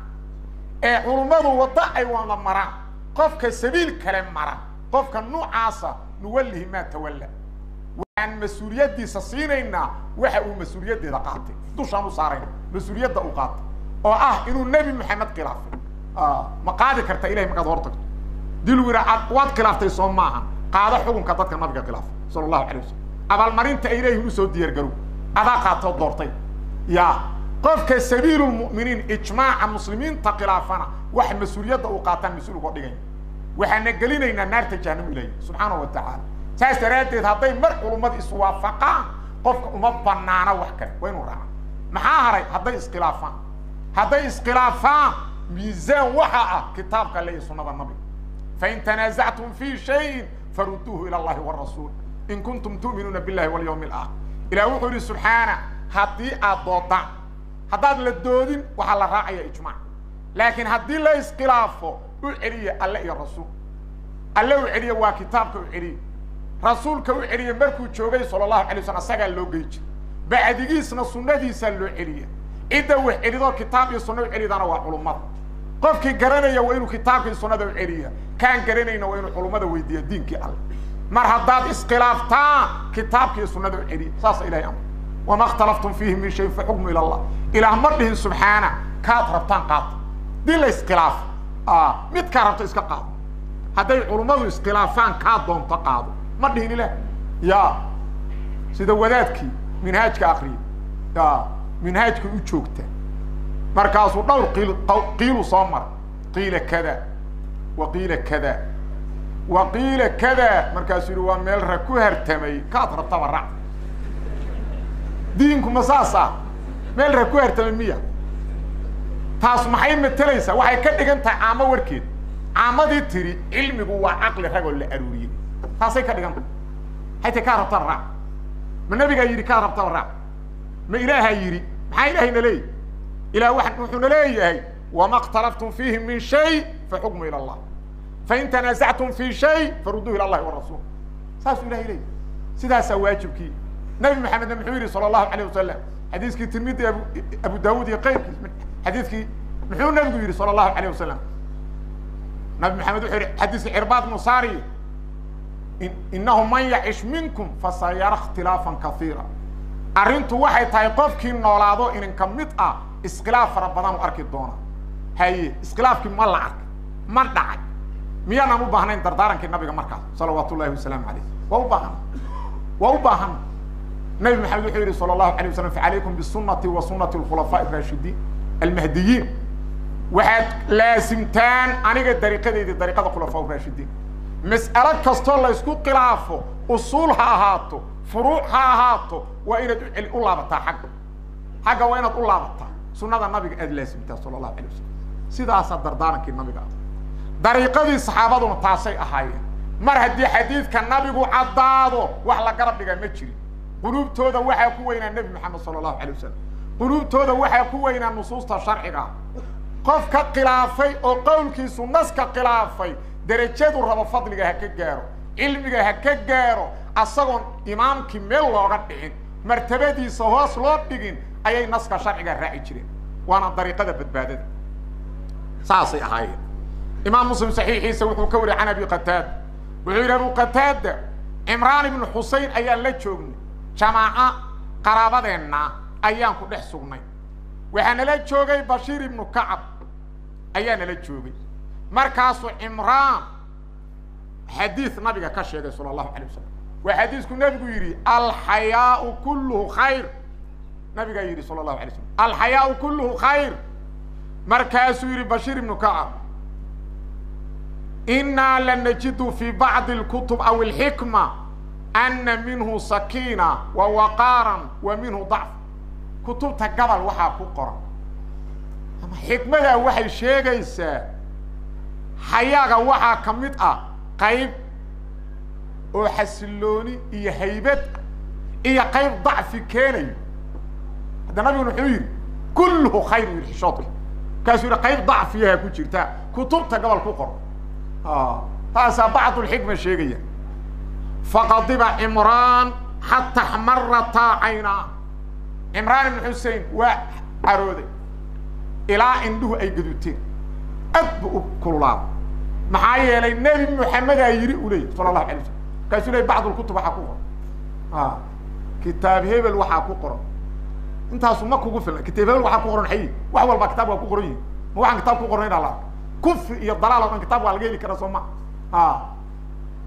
A: ee culummadu waddo ay wada maraan, qofka sabiil kale mara, qofka nuucaasa nuwallihi maa tawalla, waxaan mas-uuliyaddiisa siinaynaa waxa uu mas-uuliyaddeeda qaatay, dushaan u saarayna mas-uuliyadda uu qaatay oo ah inuu nebi maxamed khilaafay. Ma qaadi karta ilahay markaad hor tagto dii lagu yidhaha waad khilaaftay soo maaha? Qaado xukunka dadka nabiga khilaafay sala allahu alay wasalam, abaalmarinta ay leeyihin usoo diyaargarow, adaa qaatoo doortay. Ya qofka sabiilulmu'miniin ijmaaca muslimiinta khilaafana wax mas-uuliyadda uu qaataan mas-uul uga dhigaya, waxaana gelinaynaa naarta jahanamo ilahi subxaanahu wa tacaala. Saas daraaddeed hadday mar culummada iswaafaqaan qofka uma banaana wax kale, waa inuu raaca. Maxaa haray? Hadday iskhilaafaan, hadday iskhilaafaan miisaan waxa ah kitaabka alle iyo sunnada nabiga. Fain tanaasactum fi shayin farudduuhu ila allahi warasuul in kuntum tu'minuuna billahi walyawmi alaakhir. Ilah wuxuu yihi subxaana, haddii aad doodaan, haddaad la doodin waxaa la raacaya ijmaac, laakiin haddii la iskhilaafo u celiya alle iyo rasuul. Alle u celiya waa kitaabka u celiya, rasuulka u celiya markuu joogay sala allahu alay waslam asagaa loo gey jira, bacdigiisna sunnadiisaa loo celiya. Cidda wax celidoo kitaab iyo sunna u celidana waa culummada. Qofkii garanaya waa inuu kitaabka iyo sunnada u celiya, kaan garanayna waa inuu culummada weydiiya diinkii alle. Mar haddaad iskhilaaftaan kitaabka iyo sunnada u celiya, saasa ilahay amr. Wama اkhtalaftum fiihi min shayin faxukmu ila allah. Ilaah ma dhihin subxaana kaad rabtaan qaata dii la iskhilaafo, midkaa rabto iska qaado. Hadday culummadu iskhilaafaan kaa doonto qaado ma dhihin ilaah. Ya sida wadaadkii minhaajka akriyay, ya minhaajka u joogta, markaasuu dhowr qiil qiilu soo maray, qiila kada wa qiila kada wa qiila kada, markaasuu yihi waa meel rag ku hartamay, kaad rabtaba raac. Diinku ma saas ah? Meel rag ku hartamay miya? Taas maxay matelaysaa? Waxay ka dhigan tahay caamo warkeed, caamadii tiri cilmigu waa caqli ragoo la aruuriyey, taasay ka dhigan tahay. Maxay tahy kaad rabtaba raac? Ma nabigaa yidhi kaad rabtaba raac? Ma ilaahaa yidhi? Maxaa ilaahayna leeyahy? Ilaah wuxuuna leeyahay wama اkhtalaftum fiihi min shay faxukmu ila allah fain tanaasactum fii shay farudduuhu ila allahi warasuul. Saasuu ilahay leeyahy. Sidaasaa waajibkii. Nabi maxamedna muxuu yidhi sala allahu alayh wasalam xadiiskii Tirmidi, Abu Daawud iyo keyrkiis, xadiiskii muxuu nabigu yidhi sala allahu alayh wasalam? Nabi Maxamed wuxuu yihi xadiiskii Cirbaad Musaari, inahu man yacish minkum fasayara ikhtilaafan kaiira. Arrintu waxay tahay qofkii noolaado ininka mid ah iskhilaaf fara badan u arki doona. Haye, iskhilaafkii ma la arkay? Ma dhacay? Miyaanaan u baahnayn dardaarankii nabiga markaas salawaat ullahi wasalaamu calayh? Waa u baahan, waa u baahan. Nabi Maxamed wuxuu yidhi sala allahu alay waslam, facalaykum bisunati wa sunati alkhulafaaء araashidiin almahdiyiin. Waxaad laasimtaan aniga dariiqadeydii, dariiqada khulafaa raashidiin. Mas'alo kastoo la isku khilaafo, usuul ha ahaato, furuuc ha ahaato, waa inaad u laabataa xagga, xagga waa inaad u laabataa sunada nabiga aad laasimtaa sala allahu alay wasalam. Sidaasaa dardaarankii nabiga ah, dariiqadii saxaabaduna taasay ahaayeen. Mar haddii xadiidka nabigu caddaado, wax la garab dhigaa ma jirin. Quluubtooda waxaa ku weynaa Nebi Maxamed sala allahu alay wasalam, quluubtooda waxaa ku weynaa nusuusta sharciga. Qofka khilaafay oo qowlkiisu naska khilaafay, derajadu rabo fadliga ha ka gaaro, cilmiga ha ka gaaro, asagoon imaamkii meel looga dhicin, martabadiisa hoos loo dhigin, ayay naska sharciga raaci jireen. Waana dariiqada badbaadada, saasay ahaayeen. Imaam Muslim saxiixiisa wuxuu ka wariyay can Abi Qataada, wuxuu yidhi Abu Qataada, Cimraan ibnu Xusein ayaan la joognay, jamaaco qaraabadeenna ayaan ku dhex sugnay. Waxaa nala joogay Bashiir ibnu Kacab ayaa nala joogay. Markaasuu Cimraan xadiis nabiga ka sheegay sala allahu alay wasalam. Waa xadiisku nabigu yidhi alxayaau kulluhu khayr. Nabigaa yidhi sala allahu alay slam alxayaau kulluhu khayr. Markaasuu yidhi Bashiir ibnu Kacab, inaa lanajidu fi bacdi اlkutub aw alxikma ana minhu sakiina wa waqaaran wa minhu dacf. Kutubta gabal waxaa ku qoran ama xikmadaa waxay sheegaysaa xayaaga waxaa ka mid ah qayb oo xasilooni iyo haybad iyo qayb dacfi keenayo. Hadda nabiguna wuxuu yidhi kulluhu khayr, u yidhi xishoodka. Markaasuu yihi qayb dacfiyaha ku jirta kutubta gobol ku qoran, taasaa bacdulxikma sheegaya. Faqadiba Cimraan xata xmarataa caynaa. Cimraan ibn Xusein waa carooday ilaa indhuhu ay gaduuteen, aad bu u kululaada. Maxaa yeelay Nebi Moxamedaa yidhi u leeyay sala allahu alay waslam. Markaasuu ley bacdulkutub waxaa ku qoran, kitaab hebel waxaa ku qoran. Intaasu ma kugu filna? Kitaab hebel waxaa ku qoran xayi, wax walba kitaab waa ku qoran yihin. Ma waxaan kitaab ku qornayn ala kufri iyo dalaal o dhan kitaab waa laga heli karaa, soo ma?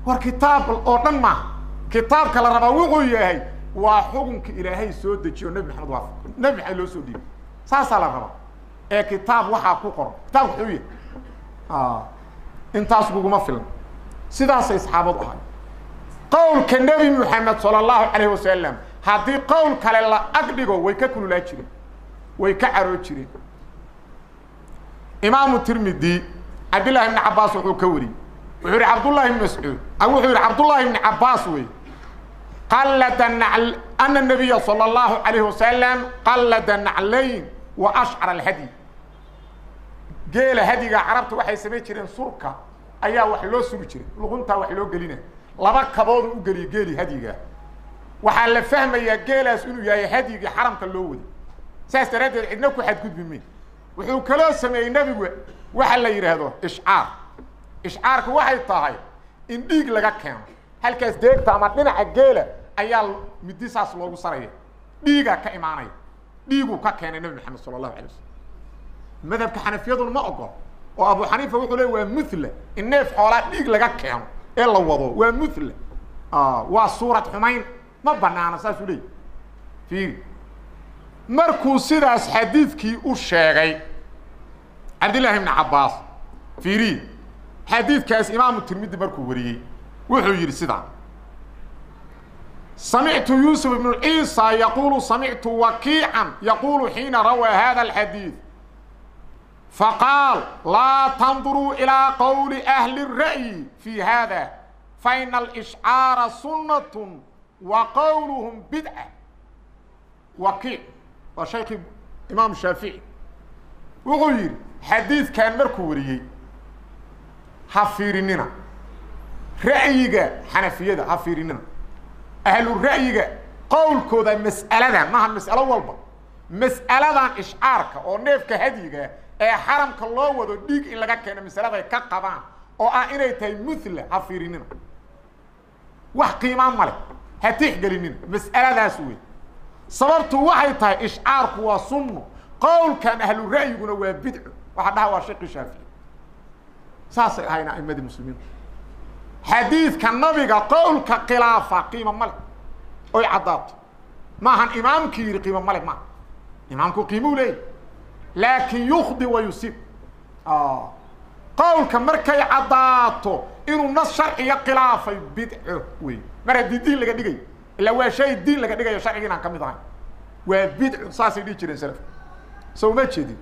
A: War kitaab oo dhan maaha. Kitaabka la rabaa wuxuu yahay waa xukunka Ilaahay soo dejiyo, Nebi Maxamed waa Nebi Maxamed loo soo dhiibay, saasaa la rabaa. Ee kitaab waxaa ku qoran, kitaabka wuxuu yahay intaas kuguma filan. Sidaasay saxaabadu ahay. Qowlka Nebi Moxamed sala allahu calayh wasalam haddii qowl kale la ag dhigo, way ka kululaa jireen, way ka caroo jireen. Imaamu Tirmidi Cabdillahi ibni Cabaas wuxuu ka wariyey, wuxuu yihi Cabdullahi ibn Mascuud, wuxuu yihi Cabdullahi ibni Cabaas wey, qallada nacl ana nabiya sala allahu calayhi wasalam qallada naclayn wa ashcara alhadyi. Geela hadyiga carabta waxay samayn jireen surka ayaa wax loo sugi jiray, luquntaa wax loo gelina, laba kaboodu u geliyay geeli hadyigaa. Waxaa la fahmayaa geelaas inuu yahay hadyigii xaramka loo waday, saas daraaddeed cidna ku xadgudbi mayn. Wuxuu kaloo sameeyey nebigu waxa la yidhaahdo ishcaar. Ishcaarku waxay tahay in dhiig laga keeno halkaas deegta ama dhinaca geela ayaa midi saas loogu saraya, dhiigaa ka imaanaya. Dhiiguu ka keenay Nebi Maxamed sala allahu alay wasalam. Madhabka xanafiyaduna ma ogol oo Abu Xaniifa wuxuu leey waa muthla in neef xoolaa dhiig laga keeno ee la wado, waa muthla, waa suurad xumayn, ma banaana, saasuu leeyay. Fiiri, markuu sidaas xadiidkii u sheegay Cabdillahi ibni Cabbaas, fiiri xadiidkaas imaamu Tirmidi markuu wariyey, wuxuu yidhi sidaa: samictu Yuusuf ibnu Ciisa yaquulu samictu Wakiican yaquulu xiina rawaa hada alxadiid faqaal laa tanduruu ilىa qowli ahli الra'yi fi hada faina alishcaara sunnat wa qowluhum bidca. Wakiic waa shaykii imaam Shaafici. Wuxuu yidhi xadiidkan markuu wariyey ha fiirinina ra'yiga xanafiyada, ha fiirinina ahlu ra'yiga qowlkooda mas'aladan, maaha mas'alo walba, mas'aladan ishcaarka oo neefka hadyiga ee xaramka loo wado dhiig in laga keeno masaladay ka qabaan oo ah inay tahay muthla, ha fiirinina, wax qiimaa male, ha tixgelinina mas'aladaas wey. Sababtu waxay tahay ishcaarku waa sunno, qowlkan ahlu ra'yiguna waa bidco. Waxaa dhaha waa sheekhi Shaafici. Saasay ahayn a'imadii muslimiinta. Xadiidka nabiga qowlka khilaafa qiimo male oy caddaato, maahan imaamkii yidhi qiimo male, maaha imaamku qiimuu leeyahy, laakin yukhdi wa yusiib. Qowlka markay caddaato inuu nas sharciga khilaafay bidco wey, mar haddii diin laga dhigayo, ilaa waa shay diin laga dhigayo sharciga inaan ka mid ahayn, waa bidco. Saasay dhihi jireen salafka. So uma jeedin.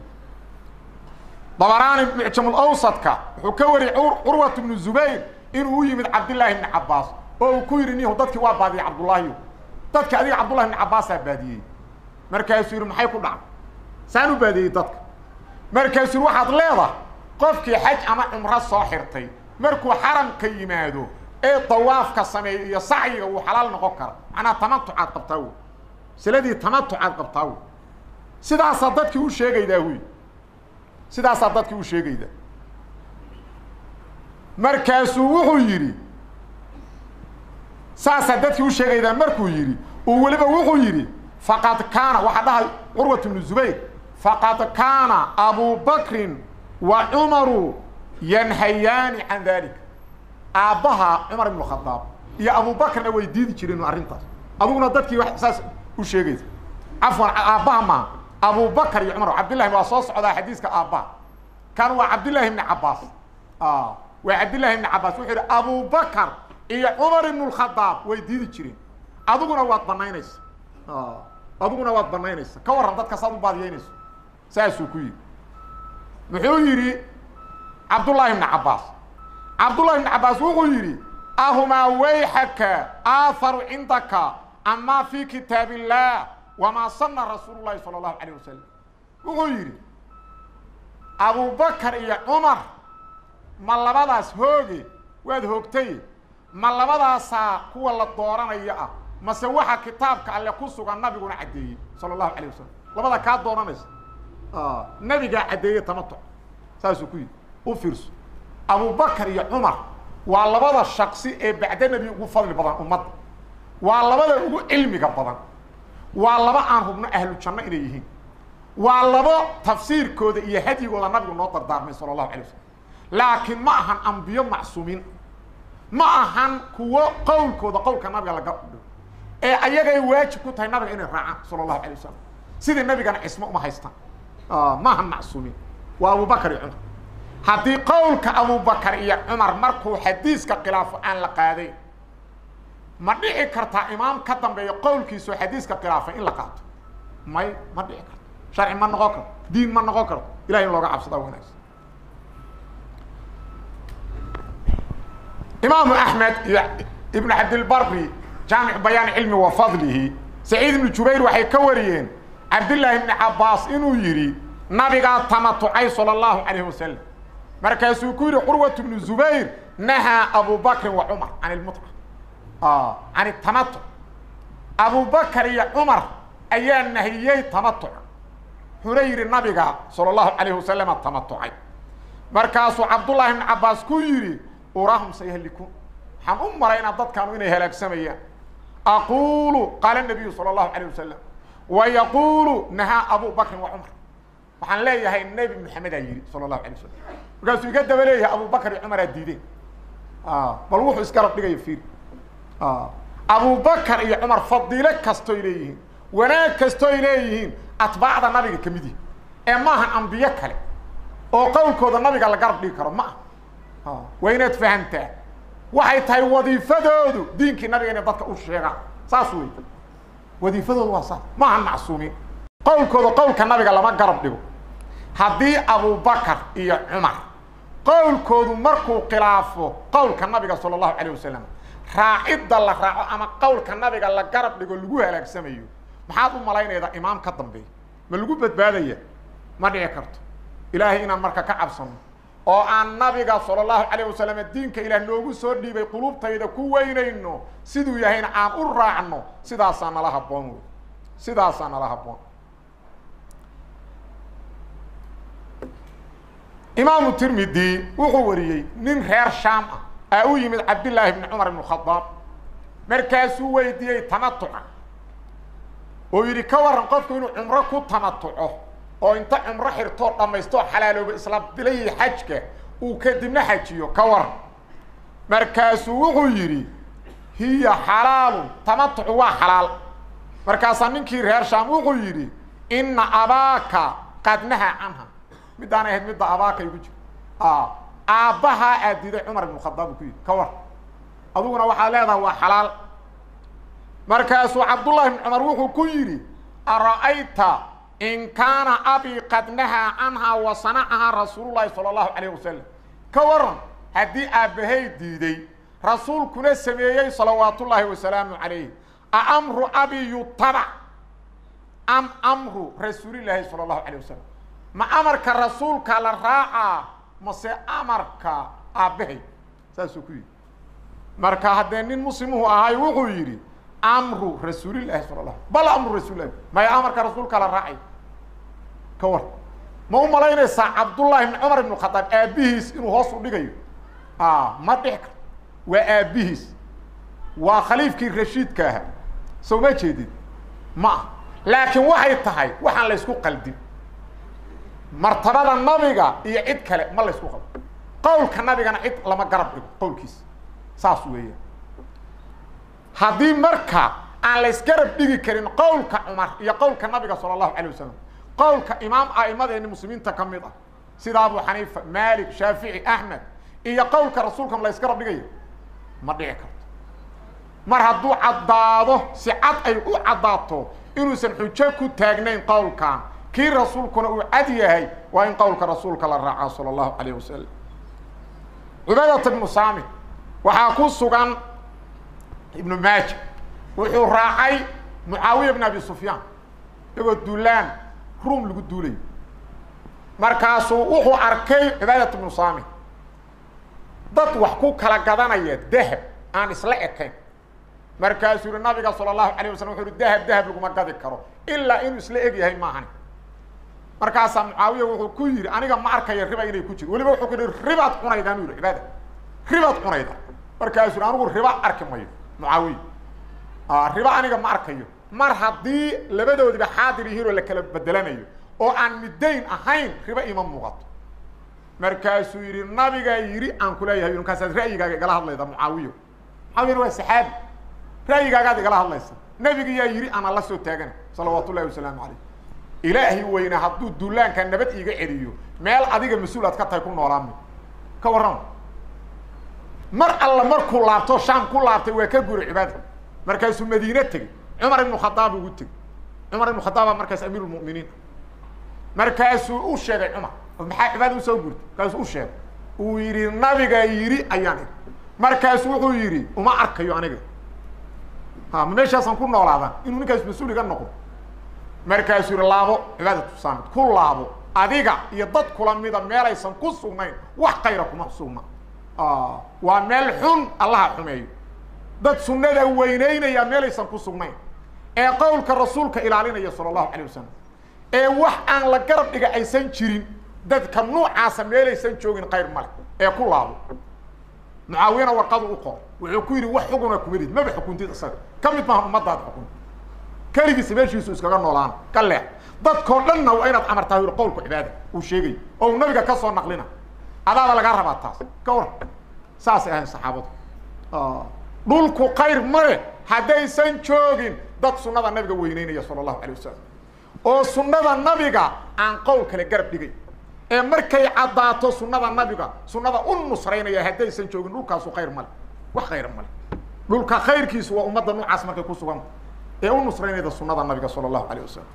A: Dabaraani Mucjamulawsadka wuxuu ka wariyey Curwat ibnu Zubayr inuu u yimid Cabdillaahi ibni Cabbaas oo uu ku yidhi nihu dadkii waa baadiyey Cabdullaahiyo, dadka adiga Cabdullahi ibni Cabbaasaa baadiyey. Markaasuu yidhi maxay ku dhacay saan u baadiyey dadka? Markaasuu yidhi waxaad leedahay qofkii xaj ama cumro soo xirtay markuu xaramka yimaado ee dawaafka sameeyo iyo sacyiga wuu xalaal noqon kara, macnaa tamatucaad qabtaa wey, masaladii tamatucaad qabtaa wey. Sidaasaa dadkii u sheegaydaa huy, sidaasaa dadkii u sheegaydaa. Markaasuu wuxuu yidhi saasaa dadkii u sheegaydaa markuu yidhi uu weliba wuxuu yidhi faqad kaana, waxaa dhahay Curwat ibnu Zubayr, faqad kaana Abubakrin wa Cumaru yanhayaani can dalik. Aabbaha Cumar ibnu Khadaab iyo Abubakrna way diidi jireen arrintaas, adiguna dadkii wa saas u sheegaysa. Cafwan, aabbaha maaha, Abubakar iyo Cumar. Cabdillahi waa soo socdaa xadiiska aabbaha, kan waa Cabdillahi ibni Cabbaas, waa Cabdillahi ibni Cabbaas. Wuxuu yidhi Abubakar iyo Cumar ibnu Lkhadaab way diidi jireen, adiguna waad banaynaysa, adiguna waad banaynaysa. Ka warran dadka saad u baadiyeynayso. Saasuu ku yidhi. Muxuu yidhi Cabdullaahi ibni Cabbaas? Cabdullahi ibni Cabbaas wuxuu yidhi ahumaa wayxaka aatharu cindaka amaa fii kitaab illaah wamaa sana rasuulu llahi sala allahu calayh wasalam. Wuxuu yidhi Abubakar iyo Cumar ma labadaas hooge waad hoogtay, ma labadaasaa kuwa la dooranaya ah, mase waxa kitaabka alle ku sugan nabiguna caddeeyey sala allahu calayh wasalam? Labada kaa dooranaysa nabigaa caddeeyey tamatuc. Saasuu ku yidhi. U fiirso, Abubakar iyo Cumar waa labada shaksi ee bacda nebi ugu fadli badan ummadda, waa labada ugu cilmiga badan, waa laba aan hubno ahlu janno inay yihiin, waa labo tafsiirkooda iyo hadyigooda nabigu noo dardaarmay sala allahu alay wasalam. Laakiin ma ahan ambiyo macsuumiin, ma ahan kuwo qowlkooda qowlka nabiga laga dhigo, ee ayagay waajib ku tahay nabiga inay raacaan sala allahu alay wasalam, sidii nabigana cismo uma haystaan, ma ahan macsuumiin. Waa Abubakar iyo Cumar. Haddii qowlka Abubakar iyo Cumar markuu xadiiska khilaafo aan la qaadayn, ma dhici kartaa imaam ka dambeeya qowlkiisoo xadiiska khilaafay in la qaato? May, ma dhici karto. Sharci ma noqon karto, diin ma noqon karto. Ilahay in looga cabsadaa wanaagsan. Imaamu Axmed iyo Ibnu Cabdilbari Jaamic Bayaan Cilmi wa Fadlihi, Saciid ibnu Jubayr waxay ka wariyeen Cabdillaahi ibni Cabbaas inuu yidhi nabigaa tamatucay sala allahu calayhi wasalam. Markaasuu ku yidhi Curwat ibnu Zubayr nahaa Abubakrin wa Cumar can ilmutca, can itamatuc. Abubakar iyo Cumar ayaa nahiyey tamatuca, wuxuuna yidhi nabiga sala allahu calayhi wasalama tamatucay. Markaasuu Cabdullaahi ibni Cabbaas ku yidhi urahum sayahlikuun, waxaan u maraynaa dadkaanu inay halaagsamayaan. Aquulu qaala nabiyu sala allahu calayh wasalam wa yaquulu nahaa Abubakrin wa Cumar. Waxaan leeyahay nebi Maxamedaa yidhi sala allahu alay wasalam, markaasuu iga daba leeyahay Abubakar iyo Cumaraa diideen. Bal wuxuu isgarab dhigaya fiir. Abubakar iyo Cumar fadiilo kastoy leeyihiin, wanaag kastoy leeyihiin, atbaacda nabiga ka mid yihi, ee maahan ambiyo kale oo qowlkooda nabiga la garab dhigi karo ma ah. Waa inaad fahamtaa waxay tahay wadiifadoodu diinkii nabiga inay dadka u sheegaan, saas wey wadiifadoodu waa saas, maahan macsuumiin. Qowlkooda qowlka nabiga lama garab dhigo. Haddii Abubakar iyo Cumar qowlkoodu markuu khilaafo qowlka nabiga sala allahu calayh wasalam, raacidda la raaco ama qowlka nabiga la garab dhigo lagu halaagsamayo, maxaad u malaynaydaa imaam ka dambeeya? Ma lagu badbaadaya? Ma dhici karto. Ilaahay inaan marka ka cabsano oo aan nabiga sallallahu alayhi wasallam diinka Ilaah noogu soo dhiibay qulubtayda ku weynayno siduu yahayna aan u raacno sidaas nala haboon sidaas nala haboon. Imaam Tirmidhi wuxuu wariyay nin reer Shaam ah oo u yimid Cabdullah ibn Umar ibn Khattab markaasuu weydiiyay tamatuca oo yiri ka waran qofku inuu umro ku tamatuco oo inta umro xirto dhamaysto xalaalooba isla bilay xajka uu kadibna xajiyo ka waran. Markaasuu wuxuu yiri hiya xalaal tamatucu waa xalaal. Markaas ninkii reer Shaam wuxuu yiri inna abaaka qad naha anha midaan ahayd midda abaaka igu jir aabaha aadiday Umar ibn Khattab ku yiri ka war aduguna waxa leedahay waa xalaal. Markaasuu Cabdullah ibn Umar wuxuu ku yiri ara'ayta in kaana abi qad naha anha wa sana'aha rasuulullaahi sallallahu alayhi wasallam ka waran hadii aabahay diiday rasuulkuna sameeyay salawaatullaahi wa salaamu alayhi a amru abi yutaba am amru rasuulillaahi sallallahu alayhi wasallam ma amarka rasuulka la raaca mase amarka aabahay saasuu ku yiri. Marka haddee nin muslimuhu ahay wuxuu yiri amru rasuulillaahi sallallahu bal amru rasuulillaahi ma amarka rasuulka la raacay ka war. Ma u malaynaysaa Cabdullah ibn Umar ibn Khattab aabihiis inuu hoos u dhigayo? Ma dhici karto waa aabihiis waa khaliifkii rashiidka ahaa soo ma jeedid ma. Laakiin waxay tahay waxaan la isku qaldin martabada nabiga iyo cid kale ma la isku qaldo qowlka nabigana cid lama garab dhigo qowlkiisa saas weeye. Haddii marka aan la isgarab dhigi karin qowlka Umar iyo qowlka nabiga sallallahu alayhi wasallam qowlka imaam a'imadeena muslimiinta kamid ah sida Abu Xaniifa Maalik Shaafici Ahmed iyo qowlka rasuulka la isgarab dhigayo ma dhici karto. Mar hadduu caddaado si cad ay u caddaato inuusan xujo ku taagnayn qowlkan kii rasuulkuna uu cad yahay waa in qowlka rasuulka la raaca sallallahu alayhi wasallam. Cubaadatu ibn Saamit waxaa ku sugan Ibn Maajah wuxuu raacay Mucaawiya ibn Abi Sufyaan iyagoo duulaan Ruum lagu duulayo. Markaasuu wuxuu arkay Cubaadatu ibn Saamit dad wax ku kala gadanaya dahab aan isla ekayn. Markaasuu yiri nabiga sallallahu alayhi wasallam wuxuu yiri dahab dahab laguma gadi karo ilaa inuu isla eg yahay maahan. Markaasaa Mucaawiya wuxuu ku yiri aniga ma arkayo riba inay ku jiro weliba wuxuu ku yiri ribaad cunaydaan yiri cibaada ribaad cunayda. Markaasuu anigu riba arki mayo Mucaawiya riba aniga ma arkayo mar haddii labadoodiba xaadir yihiin oo la kala bedelanayo oo aan midayn ahayn riba ima muuqato. Markaasuu yiri nabiga yiri aan ku leeyahay markaasaad ra'yigaaga igala hadlayda Mucaawiya. Mucaawiyana waa saxaabi ra'yigaagaad igala hadlaysa nabiga yaa yiri ana la soo taagana salawaatullaahi wasalaamu calayh. Ilaahi weyna hadduu duulaanka nabad iiga celiyo meel adiga mas-uul aad ka tahay ku noolaami ka warrama. Mar alla markuu laabto Shaam ku laabtay waa ka guuray cibaada. Markaasuu Madiine tegey Cumar ibn Khattab ugu tegey. Cumar ibn Khattab markaas amiirul mu'miniin. Markaasuu u sheegay Cumar maxaa cibaada u soo guurtay? Markaasuu u sheegay uu yiri nabiga yiri ayaan iri. Markaasuu wuxuu yiri uma arkayo aniga ha meeshaasaan ku noolaadan inuu ninkaas mas-uul iga noqdo. Markaasuu yiri laabo cibaadatu saamid ku laabo adiga iyo dad kula mida meelaysan ku sugnayn wax khayra kuma sugna waa meel xun Allaha xumeeyo dad sunnada weynaynaya meelaysan ku sugnayn ee qowlka rasuulka ilaalinaya sallallahu alayhi wasallam ee wax aan la garab dhiga aysan jirin dadka noocaasa meelaysan joogin khayr male ee ku laabo. Mucaawiyana warqadu u qoray wuxuu ku yiri wax xuguna kuma rid maba xukuntid isaga ka mid maaha ummadaada xukun kaligiis meeshiisu iskaga noolaan ka leex dadkoo dhanna waa inaad amartaa yiri qowlka cibaada uu sheegay oo nabiga ka soo naqlina adaada laga rabaa taas ka war. Saas ahayn saxaabadu dhulku khayr male haddaysan joogin dad sunnada nabiga weyneynaya sallallahu alayhi wasallam oo sunnada nabiga aan qowl kale garab dhigay ee markay caddaato sunnada nabiga sunnada u nusraynaya haddaysan joogin dhulkaasu khayr male wax khayr male. Dhulka khayrkiisu waa ummadda noocaas markay ku sugan ee u nusraynayda sunnada nabiga sallallahu alayhi wasallam.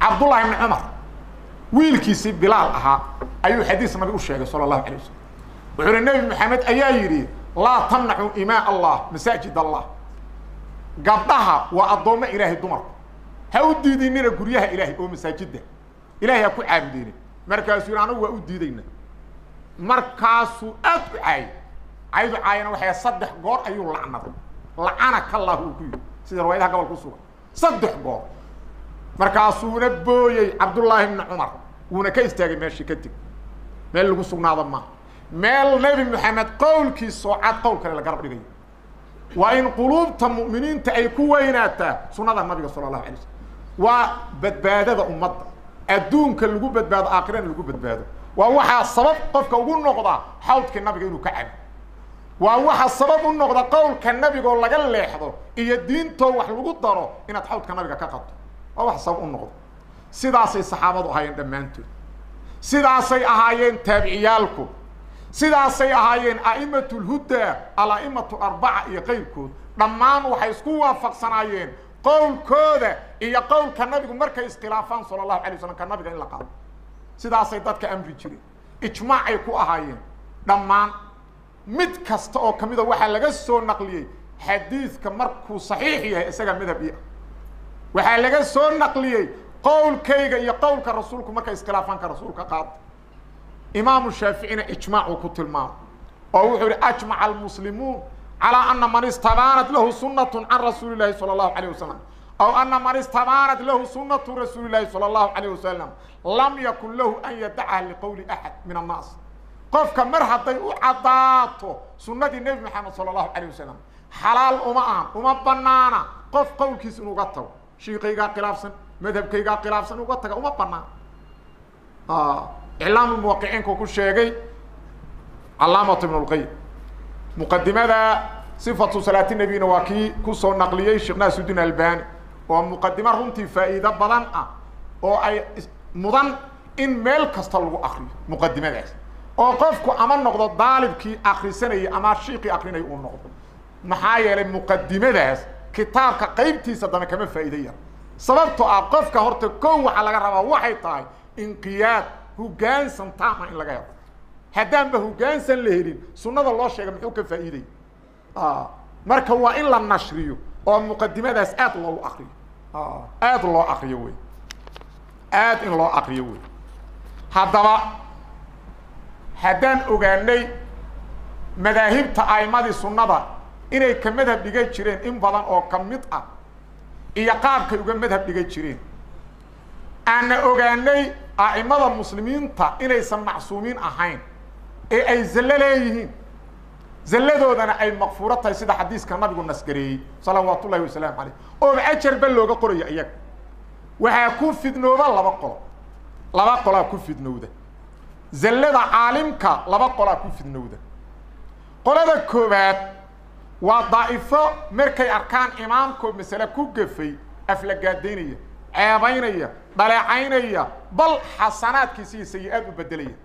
A: Cabdullah ibn Umar wiilkiisii Bilaal ahaa ayuu xadiis nabi u sheegay sallallahu alayhi wasallam. Wuxuu yiri Nabi Maxamed ayaa yiri laa tamnacu imaa Allah masaajid Allah gabdhaha waa addoommo Ilaahay dumarku ha u diidinina guryaha Ilaahay oo masaajidda. Ilaahay ha ku caabudeene. Markaasuu yidhi anagu waa u diidayna. Markaasuu aad u caayay, caydu caayana waxay 3 goor ayuu lacnaday, lacanaka Allahu uu ku yidhi, sida riwaayadaha gobol ku sugan, 3 goor. Markaasuuna booyey Cabdullaahi ibni Cumar, wuuna ka istaagay meeshii ka teg. Meel lagu sugnaado maaha, meel Nebi Moxamed qowlkiisoo cad qowl kale la garab dhigayo. Waa in quluubta mu'miniinta ay ku weynaataa sunnada nabiga sala allahu alay slam. Waa badbaadada ummadda, adduunka lagu badbaado, aakhirana lagu badbaado. Waa waxaa sabab qofka ugu noqda xawdka nabiga inuu ka cabo, waa waxa sabab u noqda qowlka nabigoo laga leexdo iyo diintoo wax lagu daro inaad xawdka nabiga ka qabto. Waa wax sabab u noqda. Sidaasay saxaabadu ahaayeen dhammaantood, sidaasay ahaayeen taabiciyaalku, sidaasay ahaayeen a'immatulhudaa, al-a'immatu arbaca iyo qayrkood. Dhammaan waxay isku waafaqsanaayeen qowlkooda iyo qowlka nabigu markay iskhilaafaan sala allahu alay waslam ka nabiga in la qaado. Sidaasay dadka amri jireen, ijmaacay ku ahaayeen dhammaan. Mid kasta oo kamida waxaa laga soo naqliyey xadiidka markuu saxiix yahay isagaa madhab ii ah. Waxaa laga soo naqliyey qowlkayga iyo qowlka rasuulku markay iskhilaafaan ka rasuulka qaado. Imaamu Shaaficina ijmaacuu ku tilmaamay oo wuxuu yihi ajmaca almuslimuun calaa ana man istabaanat lahu sunnatu can rasuuli llahi sala allahu alayh wasalam aw ana man istabaanat lahu sunnatu rasuuli llahi sala allahu alayh wasalam lam yakun lahu an yadacaha liqowli axad min annaas. Qofka mar hadday u caddaato sunnadii Nebi Maxamed sala allahu alayh wasalam, xalaal uma ahan, uma banaana qof qowlkiis inuga tago. Shiikaygaa khilaafsan, madhabkaygaa khilaafsan, uga taga uma banaana. Iclaamulmuwaqiciinku ku sheegay Calaamatu Ibn Lqayim muqadimada sifatu salaati nabiyina, waa kii kusoo naqliyey Sheekh Naasuddiin Albani, oo muqadimo runtii faa'iido badan ah oo ay mudan in meel kasta lagu akriyo muqadimadaas, oo qofku ama noqdo daalibkii akrisanayay ama shiikii akrinaya uu noqdo. Maxaa yeelay muqadimadaas kitaabka qaybtiisa dambe kama faa'iido yar, sababtoo ah qofka horta kow waxaa laga rabaa waxay tahay inqiyaad, hoggaansan taama in laga helo. Haddaanba hoggaansan la helin, sunnada loo sheega muxuu ka faa'iidaya? Marka waa in la nashriyo oo muqadimadaas aad loogu akriyo, aad loo akriyo wey, aad in loo akriyo wey. Haddaba haddaan ogaanay madaahibta a'imadii sunnada inay ka madhab dhigan jireen in badan oo ka mid ah iyo qaabkay uga madhab dhigan jireen, aana ogaanay a'imada muslimiinta inaysan macsuumiin ahayn ee ay zallo leeyihiin, zalladoodana ay maqfuuro tahay sida xadiiska nabigu nasgareeyey salawaatu ullahi wasalaamu calayh, ooba ajarba looga qorayo iyaga. Waxaa ku fidnooba laba qolo, laba qolaa ku fidnowda zallada caalimka, laba qolaa ku fidnowda. Qolada koowaad waa daa'ifo markay arkaan imaamkoo masale ku gafay aflagaadaynaya, ceebaynaya, dhaleecaynaya, bal xasanaadkiisii sayi-aad u bedelaya,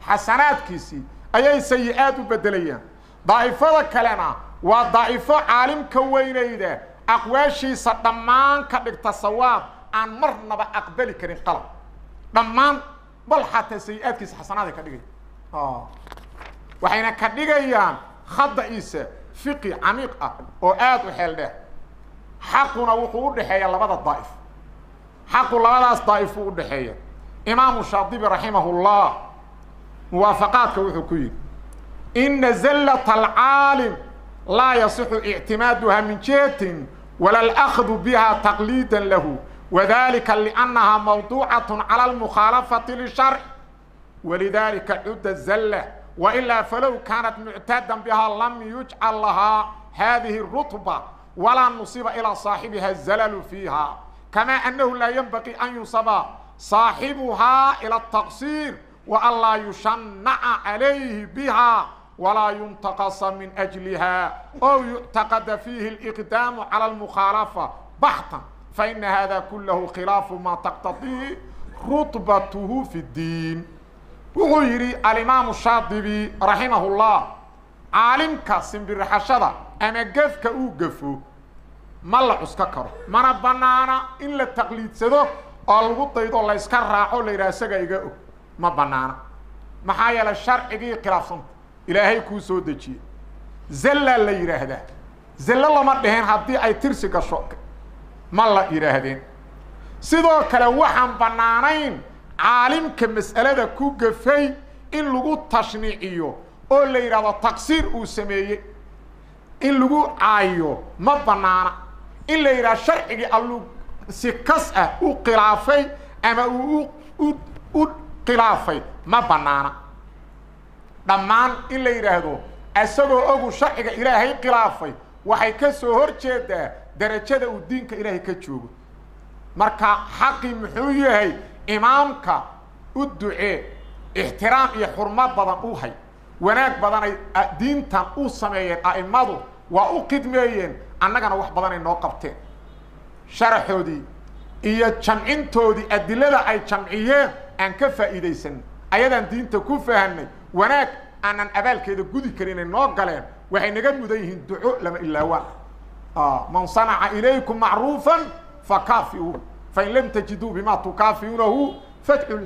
A: xasanaadkiisii ayay sayi-aad u bedelayaan. Daa'ifada kalena waa daa'ifo caalimka weynayda, aqwaashiisa dhammaan ka dhigta sawaab, aan marnaba aqbali karin qalab dhammaan, bal xataa sayi-aadkiisa xasanaaday ka dhigaya. Waxayna ka dhigayaan khada'iisa fiqi camiiq ah oo aada u xeel dheer. Xaquna wuxuu u dhexeeya labada daa'if, xaqu labadaas daa'ifuu u dhexeeya. Imaamu Shaadibi raximahullah muwaafaqaadka wuxuu ku yidhi: ina zallata alcaalim laa yasixu ictimaaduha min jihatin wala alأkhdu biha taqliida lahu, wadalika liannaha mawduucaة calى almukhaalafati lisharc, walidalika cudda zalla, wailaa falow kaanat muctaadan biha lam yujcal lahaa hadihi الrutba walaa nusiba ilىa saaxibiha zalalu fiiha, kamaa anahu laa yenbaqii an yunsaba saaxibuhaa ilى الtaqsiir wa an laa yushanaca calayhi biha walaa yuntaqasa min ajliha ow yuctaqada fiihi اliqdaamu calى almukhaalafa baxtan, faina hada kulahu khilaafu ma taqtadiihi rutbatuhu fi اddiin. Wuxuu yidhi alimaamu Shaadibi raximahullah: caalimka simbirixashada ama gefka uu gafo ma la cuska karo, mana banaana in la taqliidsado oo lagu daydo, la yska raaco, la yidhaha isaga iga og, ma banaana. Maxaa yeelay sharcigii khilaafsanta Ilaahay kuu soo dejiyey zallaa la yidhaahdaa. Zallo lama dheheen haddii ay tirsi gasho, ma la yidhaahdeen. Sidoo kale waxaan bannaanayn caalimka mas'alada ku gafay in lagu tashniiciyo oo la yidhaahdo taqsiir uu sameeyey, in lagu caayo ma bannaana, in la yidhahdo sharcigii alluu si kas ah u khilaafay ama uu u khilaafay ma bannaana. Dhammaan in la yidhaahdo isagoo ogu sharciga ilaahay khilaafay waxay ka soo hor jeedaa darajada uu diinka ilaahay ka joogo. Marka xaqii muxuu yahay? Imaamka u ducee, ixtiraam iyo xurmo badan u hay, wanaag badanay diintan u sameeyeen a'immadu, waa u khidmeeyeen, annagana wax badanay noo qabteen. Sharaxoodii iyo jamcintoodii adilada ay jamciyeen aan ka faa'iidaysanay, ayadaan diinta ku fahanay, wanaag aanan abaalkeeda gudi karin inay noo galeen, waxay naga mudan yihiin duco lama ilaawaan. Man sanaca ilaykum macruufan fakaafiuu fain lam tajiduu bima tukaafiunahu fadcu.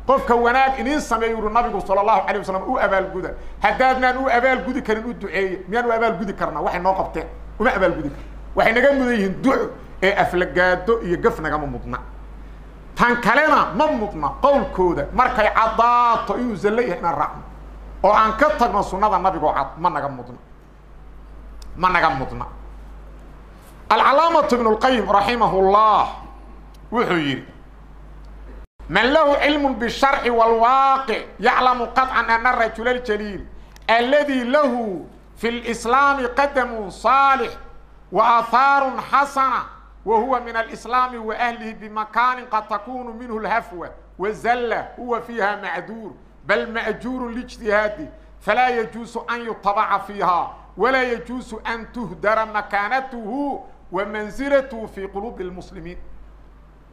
A: Qofka wanaag iniin sameeyo uri nabigu sala allahu alay wasalam u abaalguda, haddaadnaan u abaalgudi karin u duceeye. Miyaan u abaalgudi karnaa? Waxay noo qabteen uma abaalgudi karna, waxay naga mudan yihiin duco ee aflagaado iyo gaf nagama mudna. Tan kalena ma mudna qowlkooda markay caddaato inuu zallo yahay inaan raacno oo aan ka tagno sunnada nabigoo cad, ma naga mudna, ma naga mudna. Alcalaamatu ibnu lqayim raximah llah wuxuu yidhi: man lahu cilmu bisharci wاlwaaqic yaclamu qaطcan ana rajula اljaliil aladi lahu fi اlislaami qadamu صaalix wa aahaaru xasana wa huwa min alislaami wa ahlihi bimakaanin qad takunu minhu اlhafwa wazalla huwa fiiha macduur bal ma'juuru lijtihaadi, falaa yajuusu an yutabaca fiiha walaa yajuusu an tuhdara makaanatuhu wa mansilatuhu fii quluubi اlmuslimiin.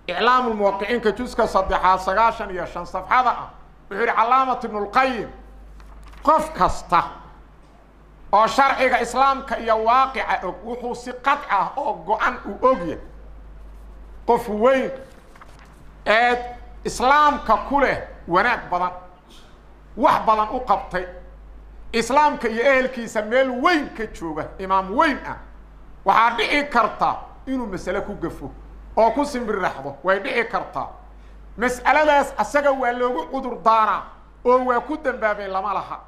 A: Iclaamu lmuwaqiciinka juska saddexaad 95 safxada ah wuxuu yihi Calaamatu Ibnu Lqayim: qof kasta oo sharciga islaamka iyo waaqica og wuxuu si qadc ah oo go-an uu ogyahay qof weyn ee islaamka ku leh wanaag badan, wax badan u qabtay islaamka iyo ehelkiisa, meel weyn ka jooga, imaam weyn ah, waxaa dhici karta inuu masale ku gafo oo ku simbirraxdo, way dhici kartaa. Mas'aladaas asaga waa loogu cudur daaraa oo waa ku dambaabay lama laha,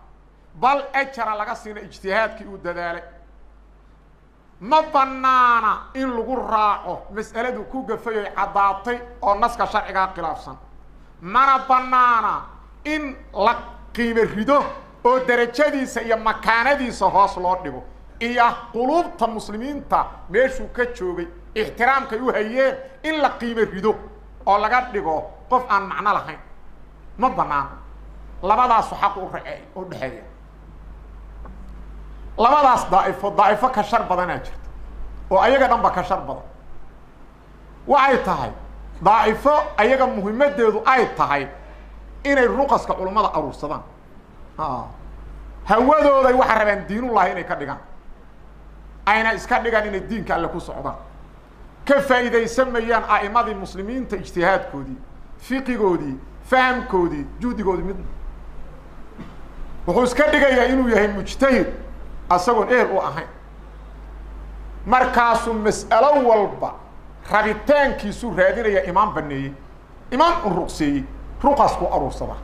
A: bal ajara laga siina ijtihaadkii uu dadaalay. Ma banaana in lagu raaco mas'aladu ku gafay oy caddaatay oo naska sharcigaa khilaafsan, mana banaana in la qiimo rido oo derajadiisa iyo makaanadiisa hoos loo dhigo iyo quluubta muslimiinta meeshuu ka joogay ixtiraamkay u hayeen in la qiimo rido oo laga dhigo qof aan macno lahayn, ma banaano. Labadaasu xaq urae u dhexeeya labadaas daa'ifo. Daa'ifo ka shar badanaa jirta oo ayaga dhan ba ka shar badan. Waxay tahay daa'ifo ayaga muhimaddeedu ay tahay inay ruqaska culummada aruursadaan, hawadooday waxay rabaan diinullahi inay ka dhigaan, ayna iska dhigaan inay diinka alle ku socdaan. Ka faa'iidaysan mayaan a'imadii muslimiinta ijtihaadkoodii, fiqigoodii, fahamkoodii, juhdigoodii midna. Wuxuu iska dhigayaa inuu yahay mujtahid asagoon ehel u ahayn. Markaasuu mas'alo walba rabitaankiisuu raadinaya, imaam baneeyey, imaam un ruqseeyey, ruqasku aruursadaa.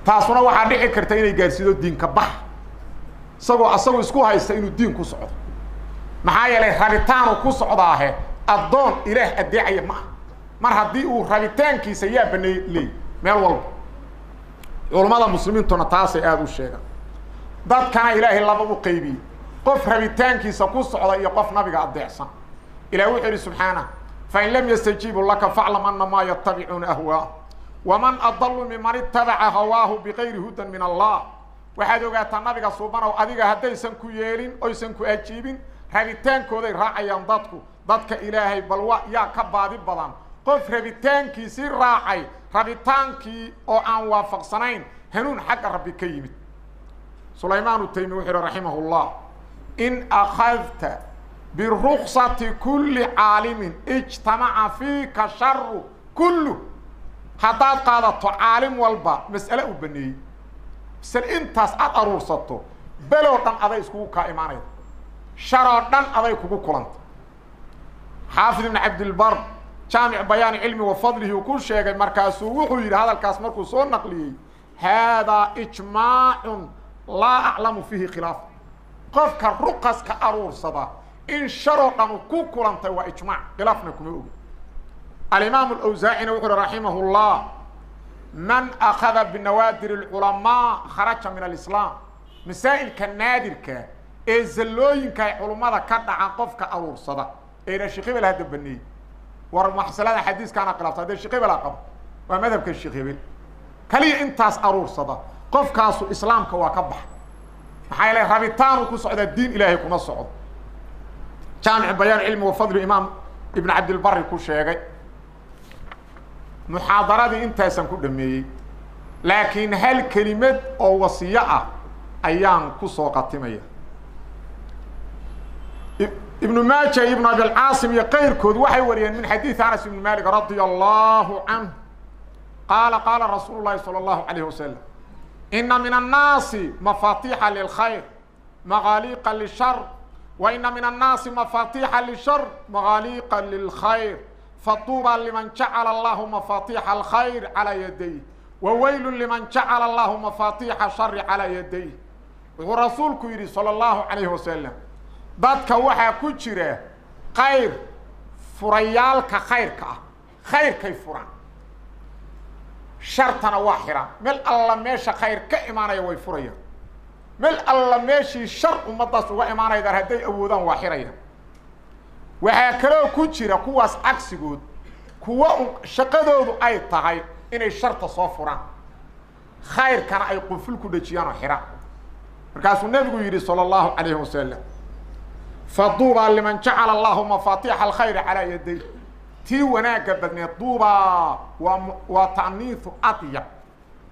A: Taasuna waxaa dhici karta inay gaarsiido diinka bax, isagoo asagu isku haysta inuu diin ku socdo. Maxaa yeelay rabitaanu ku socdaahe addoon ilaah addeecaya ma aha. Mar haddii uu rabitaankiisa yaa baneey leey meel walba, culummada muslimiintuna taasay aada u sheegaan. Dadkana ilaahay laba u qaybiyey: qof rabitaankiisa ku socda iyo qof nabiga addeecsan. Ilah wuxuu yidhi subxaanah: fain lam yastajiibuu laka faclam anamaa yatabicuuna ahwaah waman adalu miman itabaca hawaahu bikayri hudan min allah. Waxaad ogaataa nabiga suubanow, adiga haddaysan ku yeelin oysan ku ajiibin, rabitaankooday raacayaan dadku. Dadka ilaahay bal wa yaa ka baadi badan qof rabitaankiisii raacay, rabitaankii oo aan waafaqsanayn hanuun xagga rabbi ka yimid? Sulaymaan Taymi wuxuu yihi raximah llah: in akhadta biruksati kulli caalimin ijtamaca fiika sharu kullu. Haddaad qaadato caalim walba mas'ale uu baneeyey, masale intaas aada aruursato, beloo dhan aday iskugu kaa imaanayda, sharoo dhan aday kugu kulanta. Xaafid ibn Cabdilbar Jaamic Bayaani Cilmi wa Fadlihi uu ku sheegay. Markaasuu wuxuu yidhi hadalkaas markuu soo naqliyey: haadaa ijmaacun laa aclamu fiihi khilaaf. Qofka ruqaska aruursada in sharoo dhan ku kulantay waa ijmaac, khilaafna kuma ogi. Alimaam Alawsaacina wuxu uhi raximah llah: man akada binawaadir اlculamaa kharaja min alislaam. Masaa'ilka naadirka ee zallooyinka ay culummada ka dhacan qofka aruursada eena sheekh hebel hadda baneeyey, war masalada xadiiskaana khilaafta, haddee sheekh hebelaa qabo, waa madhabka sheekh hebel kaliya, intaas aruursada qofkaasu islaamka waa ka baxa. Maxaa yeele rabitaanu ku socdaa, diin Ilaahay kuma socdo. Jaamic Bayaan Cilmi wa Fadli imaam Ibn Cabdilbari ku sheegay. Muxaadaradii intaasaan ku dhameeyey, laakiin hal kelimad oo wasiyo ah ayaan ku soo qatimaya. Ibnu Maaja, Ibnu Abilcaasim iyo kayrkood waxay wariyeen min xadiidi Anas ibn Malik radia allahu canh qaala: qaala rasuulu llahi salى allahu alayh wasalam: ina min annaasi mafaatiixa lilkhayr maqaaliiqa lishar, wa ina min annaasi mafaatiixa lishar maqaaliiqa lilkhayr, fatuuba liman jacala allahu mafaatiixa alkhayr calaa yaday, wa weylu liman jacala allahu mafaatiixa shari calaa yaday. Wuxuu rasuulku yidhi salى allahu calayhi wasalam: dadka waxaa ku jira khayr furayaalka khayrka ah, khayrkay furaan, shartana waa xiraan. Meel alla meesha khayr ka imaanaya way furayaan, meel alla meeshii shar ummaddaas uga imaanaydaan hadday awoodaan waa xirayaan. Waxaa kaloo ku jira kuwaas cagsigood kuwa shaqadoodu ay tahay inay sharta soo furaan, khayrkana ay quful ku dhejiyaan oo xiraan. Markaasuu nebigu yidhi salى allahu calayhi wasalam: faduubaa liman jacala allahu mafaatiixa alkhayri calaa yaday. Tii wanaagga badneed, duubaa waa ta'niisu adyab,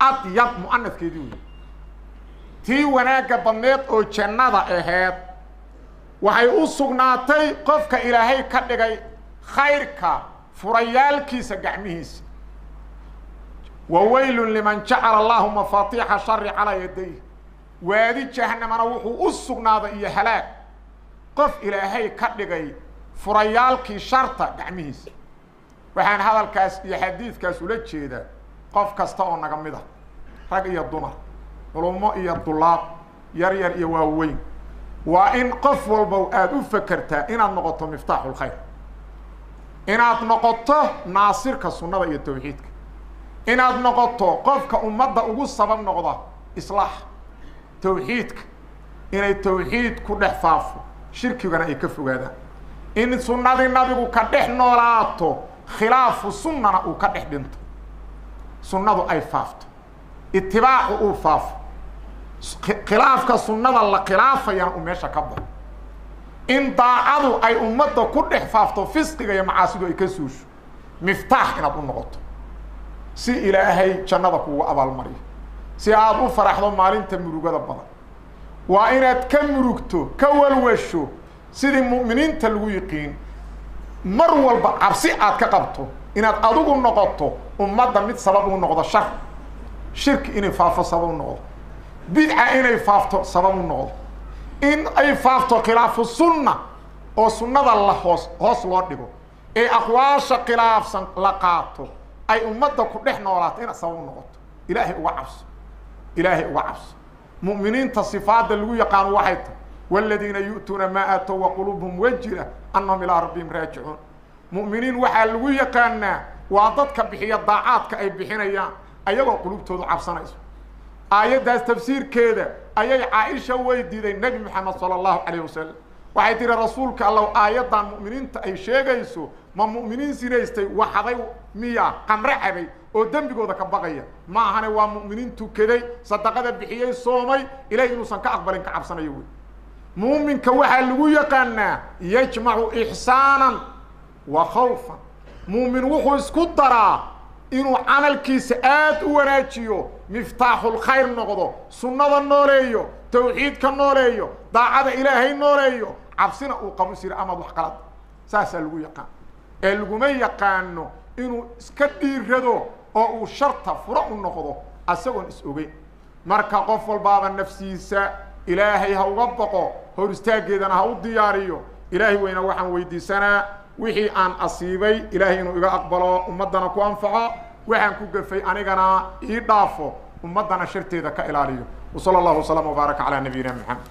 A: adyab mu'anaskeedii wey. Tii wanaagga badneed oo jannada aheed waxay u sugnaatay qofka Ilaahay ka dhigay khayrka furayaalkiisa gacmihiisa. Wa weylun liman jacala allahu mafaatiixa shari calaa yaday. Waadi jahanamana wuxuu u sugnaaday iyo halaag qof Ilaahay ka dhigay furayaalkii sharta gacmihiisa. Waxaan hadalkaas iyo xadiidkaas ula jeedaa qof kasta oo naga mid ah, rag iyo dumar, culummo iyo dulaab, yar yar iyo waaweyn, waa in qof walba aada u fekertaa inaad noqoto miftaaxulkhayr, inaad noqoto naasirka sunnada iyo tawxiidka, inaad noqoto qofka ummadda ugu sabab noqda islaax tawxiidka, inay tawxiid ku dhex faafo, shirkigana ay ka fogaadaan, in sunnadii nabigu ka dhex noolaato, khilaafu sunnana uu ka dhex dhinto, sunnadu ay faafto, itibaacu uu faafo, khilaafka sunnada la khilaafayana uu meesha ka baxo, in daacadu ay ummadda ku dhex faafto, fisqiga iyo macaasidu ay ka suusho. Miftaax inaad u noqoto si Ilaahay jannada kuugu abaalmariyo, si aada u faraxdo maalinta murugada badan, waa inaad ka murugto, ka walwasho sidii mu'miniinta lagu yiqiin, mar walba cabsi aad ka qabto inaad adigu noqoto ummadda mid sabab u noqdo shar, shirki inay faafo sabab u noqdo, bidca inay faafto sabab u noqdo, in ay faafto khilaafu sunna oo sunnada la hoos hoos loo dhigo ee aqwaasha khilaafsan la qaato, ay ummadda ku dhex noolaato inaad sabab u noqoto. Ilaahay uga cabso, Ilaahay uga cabso. Mu'miniinta sifaadda lagu yaqaano waxay tahay: waladiina yu'tuuna maa aatow wa quluubuhum wajila annahum ilaa rabbihim raajicuun. Mu'miniin waxaa lagu yaqaanaa waa dadka bixiya daacaadka ay bixinayaan ayagoo qulubtoodu cabsanayso. Aayaddaas tafsiirkeeda ayay Caaisha weydiiday Nebi Moxamed sala allahu calayh wasalam. Waxay tihi: Rasuulka Allow, aayaddan mu'miniinta ay sheegayso ma mu'miniin sinaystay, waxaday miya, qamre cabay oo dembigooda ka baqaya? Ma ahane, waa mu'miniin tukaday, sadaqada bixiyey, soomay, Ilahay inuusan ka aqbalin ka cabsanayo. Wey muuminka waxaa lagu yaqaanaa yajmacu ixsaanan wa khawfan. Muumin wuxuu isku daraa inuu camalkiisa aada u wanaajiyo, miftaaxulkhayr noqdo, sunnada nooleeyo, tawxiidka nooleeyo, daacada Ilaahay nooleeyo, cabsina uu qabo sira amaad wax qalad. Saasaa lagu yaqaan ee laguma yaqaano inuu iska dhiirado oo uu sharta furo u noqdo asagoon is ogeyn. Marka qof walbaaba nafsiisa Ilaahay ha uga baqo, hor istaaggeedana ha u diyaariyo. Ilaahay weyna waxaan weydiisanaa Wixii aan asiibay Ilaahay inuu iga aqbalo, ummaddana ku anfaco. Waxaan ku gafay anigana ii dhaafo, ummaddana sharteeda ka ilaaliyo. Wsala allahu waslama wbaaraka calaa nabiyina Maxamed.